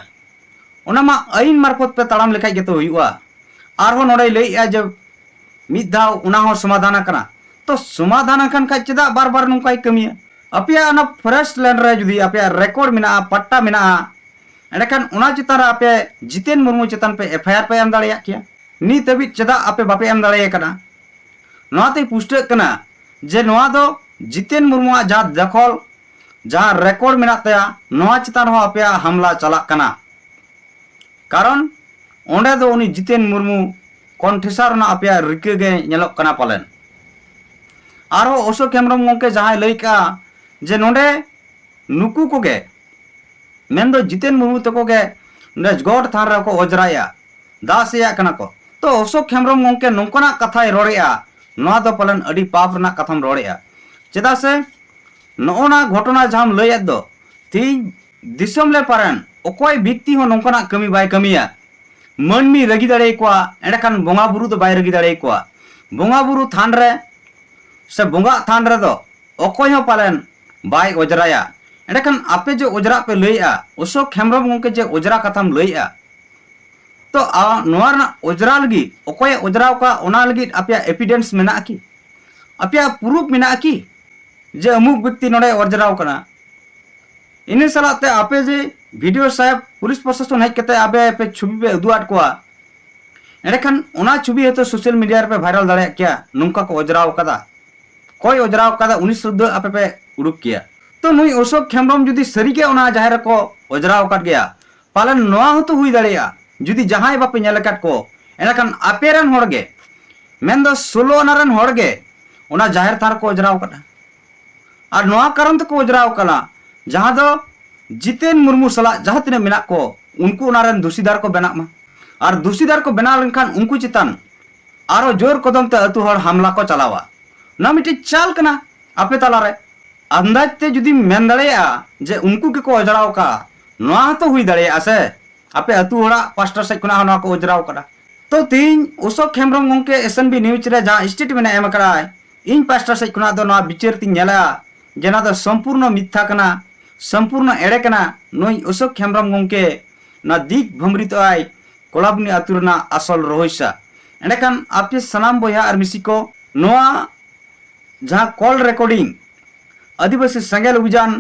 ᱚᱱᱟ ᱢᱟ ᱟᱹᱭᱤᱱ ᱢᱟᱨᱯᱷᱚᱛ ᱯᱮ ᱛᱟᱲᱟᱢ ᱞᱮᱠᱷᱟᱡ ᱜᱮᱛᱚ ᱦᱩᱭᱩᱜᱼᱟ᱾ ᱟᱨᱦᱚᱸ ᱱᱚᱰᱮᱭ ᱞᱟᱹᱭᱮᱫᱼᱟ ᱡᱮ ᱢᱤᱫ ᱫᱷᱟᱣ ᱚᱱᱟ ᱦᱚᱸ ᱥᱚᱢᱟᱫᱷᱟᱱ ᱟᱠᱟᱱᱟ᱾ ᱛᱚ ᱥᱚᱢᱟᱫᱷᱟᱱ ᱟᱠᱟᱱ ᱠᱷᱟᱡ ᱪᱮᱫᱟᱜ ᱵᱟᱨ ᱵᱟᱨ ᱱᱚᱝᱠᱟᱭ ᱠᱟᱹᱢᱤᱭᱟ? ᱟᱯᱮᱭᱟᱜ ᱚᱱᱟ forest land ᱨᱮ ᱡᱩᱫᱤ ᱟᱯᱮᱭᱟᱜ record ᱢᱮᱱᱟᱜᱼᱟ, ᱯᱟᱴᱴᱟ ᱢᱮᱱᱟᱜᱼᱟ, ᱮᱸᱰᱮᱠᱷᱟᱱ ᱚᱱᱟ ᱪᱮᱛᱟᱱ ᱨᱮ ᱟᱯᱮ ᱡᱤᱛᱮᱱ ᱢᱩᱨᱢᱩ ᱪᱮᱛᱟᱱ ᱯᱮ FIR ᱯᱮ ᱮᱢ ᱫᱟᱲᱮᱭᱟᱜ ᱠᱮᱭᱟ᱾ ᱱᱤᱛ ᱦᱟᱹᱵᱤᱡ ᱪᱮᱫᱟᱜ ᱟᱯᱮ ᱵᱟᱯᱮ ᱮᱢ ᱫᱟᱲᱮᱭᱟᱭ ᱠᱟᱱᱟ? ᱱᱚᱣᱟᱛᱮ ᱯᱩᱥᱴᱟᱹᱜ ᱠᱟᱱᱟ ᱡᱮ ᱱᱚᱣᱟ ᱫᱚ ᱡᱤᱛᱮᱱ ᱢᱩᱨᱢᱩᱣᱟᱜ ᱡᱟᱦᱟᱸ ᱫᱚᱠᱷᱚᱞ, ᱡᱟᱦᱟᱸ record ᱢᱮᱱᱟᱜ ᱛᱟᱭᱟ, ᱱᱚᱣᱟ ᱪᱮᱛᱟᱱ ᱨᱮᱦᱚᱸ ᱟᱯᱮᱭᱟᱜ ᱦᱟᱢᱞᱟ ᱪᱟᱞᱟᱜ ᱠᱟᱱᱟ᱾ ᱠᱟᱨᱚᱱ ᱚᱸᱰᱮ ᱫᱚ ᱩᱱᱤ ᱡᱤᱛᱮᱱ ᱢᱩᱨᱢᱩ ᱠᱚᱱᱴᱷᱮᱥᱟ ᱨᱮᱱᱟᱜ ᱟᱯᱮᱭᱟᱜ ᱨᱤᱠᱟᱹ ᱜᱮ ᱧᱮᱞᱚᱜ ᱠᱟᱱᱟ ᱯᱟᱞᱮᱱ᱾ ᱟᱨᱦᱚᱸ ᱚᱥᱳᱠ ᱦᱮᱢᱵᱨᱚᱢ ᱜᱚᱢᱠᱮ ᱡᱟᱦᱟᱸᱭ ᱞᱟᱹᱭ ᱠᱟᱜᱼᱟ ᱡᱮ ᱱᱚᱰᱮ ᱱᱩᱠᱩ ᱠᱚᱜᱮ, ᱢᱮᱱᱫᱚ ᱡᱤᱛᱮᱱ ᱢᱩᱨᱢᱩ ᱛᱟᱠᱚ ᱜᱮ ᱱᱚᱰᱮ ᱜᱚᱰ ᱛᱷᱟᱱ ᱨᱮᱠᱚ ᱚᱡᱽᱨᱟᱭᱟ, ᱫᱟᱜ ᱥᱮᱭᱟᱜ ᱠᱟᱱᱟ ᱠᱚ᱾ ᱛᱚ ᱚᱥᱳᱠ ᱦᱮᱢᱵᱨᱚᱢ ᱜᱚᱢᱠᱮ ᱱᱚᱝᱠᱟᱱᱟᱜ ᱠᱟᱛᱷᱟᱭ ᱨᱚᱲᱮᱜᱼᱟ, ᱱᱚᱣᱟ ᱫᱚ ᱯᱟᱞᱮᱱ ᱟᱹᱰᱤ ᱯᱟᱯ ᱨᱮᱱᱟᱜ ᱠᱟᱛᱷᱟᱢ ᱨᱚᱲᱮᱜᱼᱟ᱾ ᱪᱮᱫᱟᱜ ᱥᱮ ᱱᱚᱜᱼᱚ ᱱᱟ ᱜᱷᱚᱴᱚᱱᱟ ᱡᱟᱦᱟᱸᱢ ᱞᱟᱹᱭᱮᱫ ᱫᱚ, ᱛᱮᱦᱤᱧ ᱫᱤᱥᱚᱢ ᱞᱮ ᱯᱟᱨᱮᱱ ᱚᱠᱚᱭ ᱵᱮᱠᱛᱤ ᱦᱚᱸ ᱱᱚᱝᱠᱟᱱᱟᱜ ᱠᱟᱹᱢᱤ ᱵᱟᱭ ᱠᱟᱹᱢᱤᱭᱟ᱾ ᱢᱟᱹᱱᱢᱤ ᱨᱟᱹᱜᱤ ᱫᱟᱲᱮᱭᱟᱠᱚᱣᱟ, ᱮᱸᱰᱮᱠᱷᱟᱱ ᱵᱚᱸᱜᱟ ᱵᱩᱨᱩ ᱫᱚ ᱵᱟᱭ ᱨᱟᱹᱜᱤ ᱫᱟᱲᱮᱭᱟᱠᱚᱣᱟ᱾ ᱵᱚᱸᱜᱟ ᱵᱩᱨᱩ ᱛᱷᱟᱱ ᱨᱮ ᱥᱮ ᱵᱚᱸᱜᱟᱜ ᱛᱷᱟᱱ ᱨᱮᱫᱚ ᱚᱠᱚᱭ ᱦᱚᱸ ᱯᱟᱞᱮᱱ ᱵᱟᱭ ᱚᱡᱽᱨᱟᱭᱟ᱾ ᱮᱸᱰᱮᱠᱷᱟᱱ ᱟᱯᱮ ᱡᱮ ᱚᱡᱽᱨᱟᱜ ᱯᱮ ᱞᱟᱹᱭᱮᱜᱼᱟ, ᱚᱥᱳᱠ ᱦᱮᱢᱵᱨᱚᱢ ᱜᱚᱢᱠᱮ ᱡᱮ ᱚᱡᱽᱨᱟ ᱠᱟᱛᱷᱟᱢ ᱞᱟᱹᱭᱮᱜᱼᱟ, ᱛᱚ ᱟ-, ᱱᱚᱣᱟ ᱨᱮᱱᱟᱜ ᱚᱡᱽᱨᱟ ᱞᱟᱹᱜᱤᱫ, ᱚᱠᱚᱭᱮ ᱚᱡᱽᱨᱟᱣ ᱠᱟᱜ, ᱚᱱᱟ ᱞᱟᱹᱜᱤᱫ ᱟᱯᱮᱭᱟᱜ evidence ᱢᱮᱱᱟᱜᱼᱟ ᱠᱤ? ᱟᱯᱮᱭᱟᱜ proof ᱢᱮᱱᱟᱜᱼᱟ ᱠᱤ? ᱡᱮ ᱚᱢᱩᱠ ᱵᱮᱠᱛᱤ ᱱᱚᱰᱮ ᱚᱡᱽᱨᱟᱣ ᱠᱟᱱᱟ᱾ ᱤᱱᱟᱹ ᱥᱟᱞᱟᱜ ᱛᱮ ᱟᱯᱮ ᱡᱮ ᱵᱷᱤᱰᱤᱭᱳ ᱥᱟᱦᱮᱵᱽ ᱯᱩᱞᱤᱥ ᱯᱨᱚᱥᱟᱥᱚᱱ ᱦᱮᱡ ᱠᱟᱛᱮ ᱟᱯᱮ ᱯᱮ ᱪᱷᱚᱵᱤ ᱯᱮ ᱩᱫᱩᱜ ᱟᱫ ᱠᱚᱣᱟ, ᱮᱸᱰᱮᱠᱷᱟᱱ ᱚᱱᱟ ᱪᱷᱚᱵᱤ ᱦᱚᱭᱛᱳ ᱥᱳᱥᱟᱞ ᱢᱤᱰᱤᱭᱟ ᱨᱮᱯᱮ ᱵᱷᱟᱭᱨᱟᱞ ᱫᱟᱲᱮᱭᱟᱜ ᱠᱮᱭᱟ, ᱱᱚᱝᱠᱟ ᱠᱚ ᱚᱡᱽᱨᱟᱣ ᱠᱟᱫᱟ, ᱚᱠᱚᱭ ᱚᱡᱽᱨᱟᱣ ᱠᱟᱫᱟ ᱩᱱᱤ ᱥᱩᱫᱽᱫᱷᱟᱹ ᱟᱯᱮ ᱯᱮ ᱩᱰᱩᱠ ᱠᱮᱭᱟ᱾ ᱛᱚ ᱱᱩᱭ ᱚᱥᱳᱠ ᱦᱮᱢᱵᱨᱚᱢ ᱡᱩᱫᱤ ᱥᱟᱹᱨᱤᱜᱮ ᱚᱱᱟ ᱡᱟᱦᱮᱨ ᱨᱮᱠᱚ ᱚᱡᱽᱨᱟᱣ ᱟᱠᱟᱫ ᱜᱮᱭᱟ, ᱯᱟᱞᱮᱱ ᱱᱚᱣᱟ ᱦᱚᱸᱛᱚ ᱦᱩᱭ ᱫᱟᱲᱮᱭᱟᱜᱼᱟ, ᱡᱩᱫᱤ ᱡᱟᱦᱟᱸᱭ ᱵᱟᱯᱮ ᱧᱮᱞ ᱟᱠᱟᱫ ᱠᱚ, ᱮᱸᱰᱮᱠᱷᱟᱱ ᱟᱯᱮ ᱨᱮᱱ ᱦᱚᱲ ᱜᱮ, ᱢᱮᱱᱫᱚ ᱥᱳᱞᱳ ᱟᱱᱟ ᱨᱮᱱ ᱦᱚᱲ ᱜᱮ ᱚᱱᱟ ᱡᱟᱦᱮᱨ ᱛᱷᱟᱱ ᱨᱮᱠᱚ ᱚᱡᱽᱨᱟᱣ ᱟᱠᱟᱫᱟ᱾ ᱟᱨ ᱱᱚᱣᱟ ᱠᱟᱨᱚᱱ ᱛᱮᱠᱚ ᱚᱡᱽᱨᱟᱣ ᱠᱟᱱᱟ, ᱡᱟᱦᱟᱸ ᱫᱚ ᱡᱤᱛᱮᱱ ᱢᱩᱨᱢᱩ ᱥᱟᱞᱟᱜ ᱡᱟᱦᱟᱸ ᱛᱤᱱᱟᱹᱜ ᱢᱮᱱᱟᱜ ᱠᱚ, ᱩᱱᱠᱩ ᱚᱱᱟ ᱨᱮᱱ ᱫᱩᱥᱤᱫᱟᱨ ᱠᱚ ᱵᱮᱱᱟᱜ ᱢᱟ᱾ ᱟᱨ ᱫᱩᱥᱤᱫᱟᱨ ᱠᱚ ᱵᱮᱱᱟᱣ ᱞᱮᱱᱠᱷᱟᱱ ᱩᱱᱠᱩ ᱪᱮᱛᱟᱱ ᱟᱨᱚ ᱡᱳᱨ ᱠᱚᱫᱚᱢ ᱛᱮ ᱟᱹᱛᱩ ᱦᱚᱲ ᱦᱟᱢᱞᱟ ᱠᱚ ᱪᱟᱞᱟᱣᱟ᱾ ᱱᱚᱣᱟ ᱢᱤᱫᱴᱤᱡ ᱪᱟᱞ ᱠᱟᱱᱟ ᱟᱯᱮ ᱛᱟᱞᱟᱨᱮ᱾ ᱟᱱᱫᱟᱡ ᱛᱮ ᱡᱩᱫᱤᱢ ᱢᱮᱱ ᱫᱟᱲᱮᱭᱟᱜᱼᱟ ᱡᱮ ᱩᱱᱠᱩ ᱜᱮᱠᱚ ᱚᱡᱽᱨᱟᱣ ᱟᱠᱟᱫᱼᱟ, ᱱᱚᱣᱟ ᱦᱚᱸᱛᱚ ᱦᱩᱭ ᱫᱟᱲᱮᱭᱟᱜᱼᱟ ᱥᱮ, ᱟᱯᱮ ᱟᱹᱛᱩ ᱦᱚᱲᱟᱜ ᱯᱟᱥᱴᱟ ᱥᱮᱫ ᱠᱷᱚᱱᱟᱜ ᱦᱚᱸ ᱱᱚᱣᱟ ᱠᱚ ᱚᱡᱽᱨᱟᱣ ᱟᱠᱟᱫᱟ᱾ ᱛᱚ ᱛᱮᱦᱮᱧ ᱚᱥᱳᱠ ᱦᱮᱢᱵᱨᱚᱢ ᱜᱚᱢᱠᱮ ᱮᱥ ᱮᱱ ᱵᱤ ᱱᱤᱭᱩᱡᱽ ᱨᱮ ᱡᱟᱦᱟᱸ ᱥᱴᱮᱴᱢᱮᱱᱴ ᱮ ᱮᱢ ᱟᱠᱟᱫᱟᱭ, ᱤᱧ ᱯᱟᱥᱴᱟ ᱥᱮᱫ ᱠᱷᱚᱱᱟᱜ ᱫᱚ ᱱᱚᱣᱟ ᱵᱤᱪᱟᱹᱨ ᱛᱤᱧ ᱧᱮᱞᱟ ᱡᱮ ᱱᱚᱣᱟ ᱫᱚ ᱥᱚᱢᱯᱩᱨᱱᱚ ᱢᱤᱛᱷᱭᱟ ᱠᱟᱱᱟ, ᱥᱚᱢᱯᱩᱨᱱᱚ ᱮᱲᱮ ᱠᱟᱱᱟ᱾ ᱱᱩᱭ ᱚᱥᱳᱠ ᱦᱮᱢᱵᱨᱚᱢ ᱜᱚᱢᱠᱮ ᱱᱚᱣᱟ ᱫᱤᱠ ᱵᱷᱟᱹᱢᱨᱤᱛᱚᱜ ᱟᱭ ᱠᱚᱞᱟᱵᱩᱱᱤ ᱟᱹᱛᱩ ᱨᱮᱱᱟᱜ ᱟᱥᱚᱞ ᱨᱚᱦᱚᱭᱥᱟ᱾ ᱮᱸᱰᱮᱠᱷᱟᱱ ᱟᱯᱮ ᱥᱟᱱᱟᱢ ᱵᱚᱭᱦᱟ ᱟᱨ ᱢᱤᱥᱤ ᱠᱚ, ᱱᱚᱣᱟ ᱡᱟᱦᱟᱸ ᱠᱚᱞ ᱨᱮᱠᱚᱨᱰᱤᱝ ᱟᱹᱫᱤᱵᱟᱹᱥᱤ ᱥᱮᱸᱜᱮᱞ ᱚᱵᱷᱤᱡᱟᱱ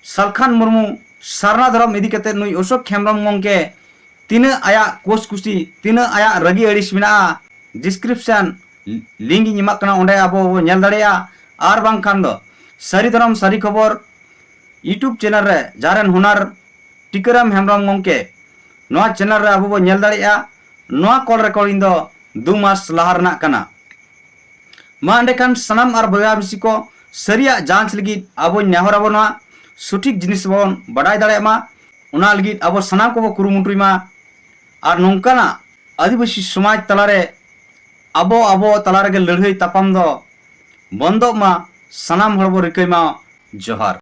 ᱥᱟᱞᱠᱷᱟᱱ ᱢᱩᱨᱢᱩ ᱥᱟᱨᱱᱟ ᱫᱷᱚᱨᱚᱢ ᱤᱫᱤ ᱠᱟᱛᱮ ᱱᱩᱭ ᱚᱥᱳᱠ ᱦᱮᱢᱵᱨᱚᱢ ᱜᱚᱢᱠᱮ ᱛᱤᱱᱟᱹᱜ ᱟᱭᱟᱜ ᱠᱳᱥ ᱠᱩᱥᱤ, ᱛᱤᱱᱟᱹᱜ ᱟᱭᱟᱜ ᱨᱟᱹᱜᱤ ᱟᱹᱲᱤᱥ ᱢᱮᱱᱟᱜᱼᱟ, ᱰᱤᱥᱠᱨᱤᱯᱥᱚᱱ ᱞᱤᱝᱠ ᱤᱧ ᱮᱢᱟᱜ ᱠᱟᱱᱟ, ᱚᱸᱰᱮ ᱟᱵᱚ ᱵᱚ ᱧᱮᱞ ᱫᱟᱲᱮᱭᱟᱜᱼᱟ᱾ ᱟᱨ ᱵᱟᱝᱠᱷᱟᱱ ᱫᱚ ᱥᱟᱹᱨᱤ ᱫᱷᱚᱨᱚᱢ ᱥᱟᱹᱨᱤ ᱠᱷᱚᱵᱚᱨ ᱤᱭᱩᱴᱩᱵᱽ ᱪᱮᱱᱮᱞ ᱨᱮ ᱡᱟᱦᱟᱸ ᱨᱮᱱ ᱦᱩᱱᱟᱨ ᱴᱤᱠᱟᱹᱨᱟᱢ ᱦᱮᱢᱵᱨᱚᱢ ᱜᱚᱢᱠᱮ, ᱱᱚᱣᱟ ᱪᱮᱱᱮᱞ ᱨᱮ ᱟᱵᱚ ᱵᱚ ᱧᱮᱞ ᱫᱟᱲᱮᱭᱟᱜᱼᱟ᱾ ᱱᱚᱣᱟ ᱠᱚᱞ ᱨᱮᱠᱚᱨᱰᱤᱝ ᱫᱚ ᱫᱩ ᱢᱟᱥ ᱞᱟᱦᱟ ᱨᱮᱱᱟᱜ ᱠᱟᱱᱟ᱾ ᱢᱟ ᱮᱸᱰᱮᱠᱷᱟᱱ ᱥᱟᱱᱟᱢ ᱟᱨ ᱵᱚᱭᱦᱟ ᱢᱤᱥᱤ ᱠᱚ, ᱥᱟᱹᱨᱤᱭᱟᱜ ᱡᱟᱸᱪ ᱞᱟᱹᱜᱤᱫ ᱟᱵᱚᱧ ᱱᱮᱦᱚᱨ ᱟᱵᱚᱱᱟ, ᱥᱚᱴᱷᱤᱠ ᱡᱤᱱᱤᱥ ᱵᱚᱱ ᱵᱟᱰᱟᱭ ᱫᱟᱲᱮᱭᱟᱜ ᱢᱟ᱾ ᱚᱱᱟ ᱞᱟᱹᱜᱤᱫ ᱟᱵᱚ ᱥᱟᱱᱟᱢ ᱠᱚᱵᱚ ᱠᱩᱨᱩᱢᱩᱴᱩᱭ ᱢᱟ᱾ ᱟᱨ ᱱᱚᱝᱠᱟᱱᱟᱜ ᱟᱹᱫᱤᱵᱟᱹᱥᱤ ᱥᱚᱢᱟᱡᱽ ᱛᱟᱞᱟᱨᱮ ᱟᱵᱚ ᱟᱵᱚ ᱛᱟᱞᱟ ᱨᱮᱜᱮ ᱞᱟᱹᱲᱦᱟᱹᱭ ᱛᱟᱯᱟᱢ ᱫᱚ ᱵᱚᱱᱫᱚᱜ ᱢᱟ, ᱥᱟᱱᱟᱢ ᱦᱚᱲ ᱵᱚ ᱨᱤᱠᱟᱹᱭ ᱢᱟ᱾ ᱡᱚᱦᱟᱨ᱾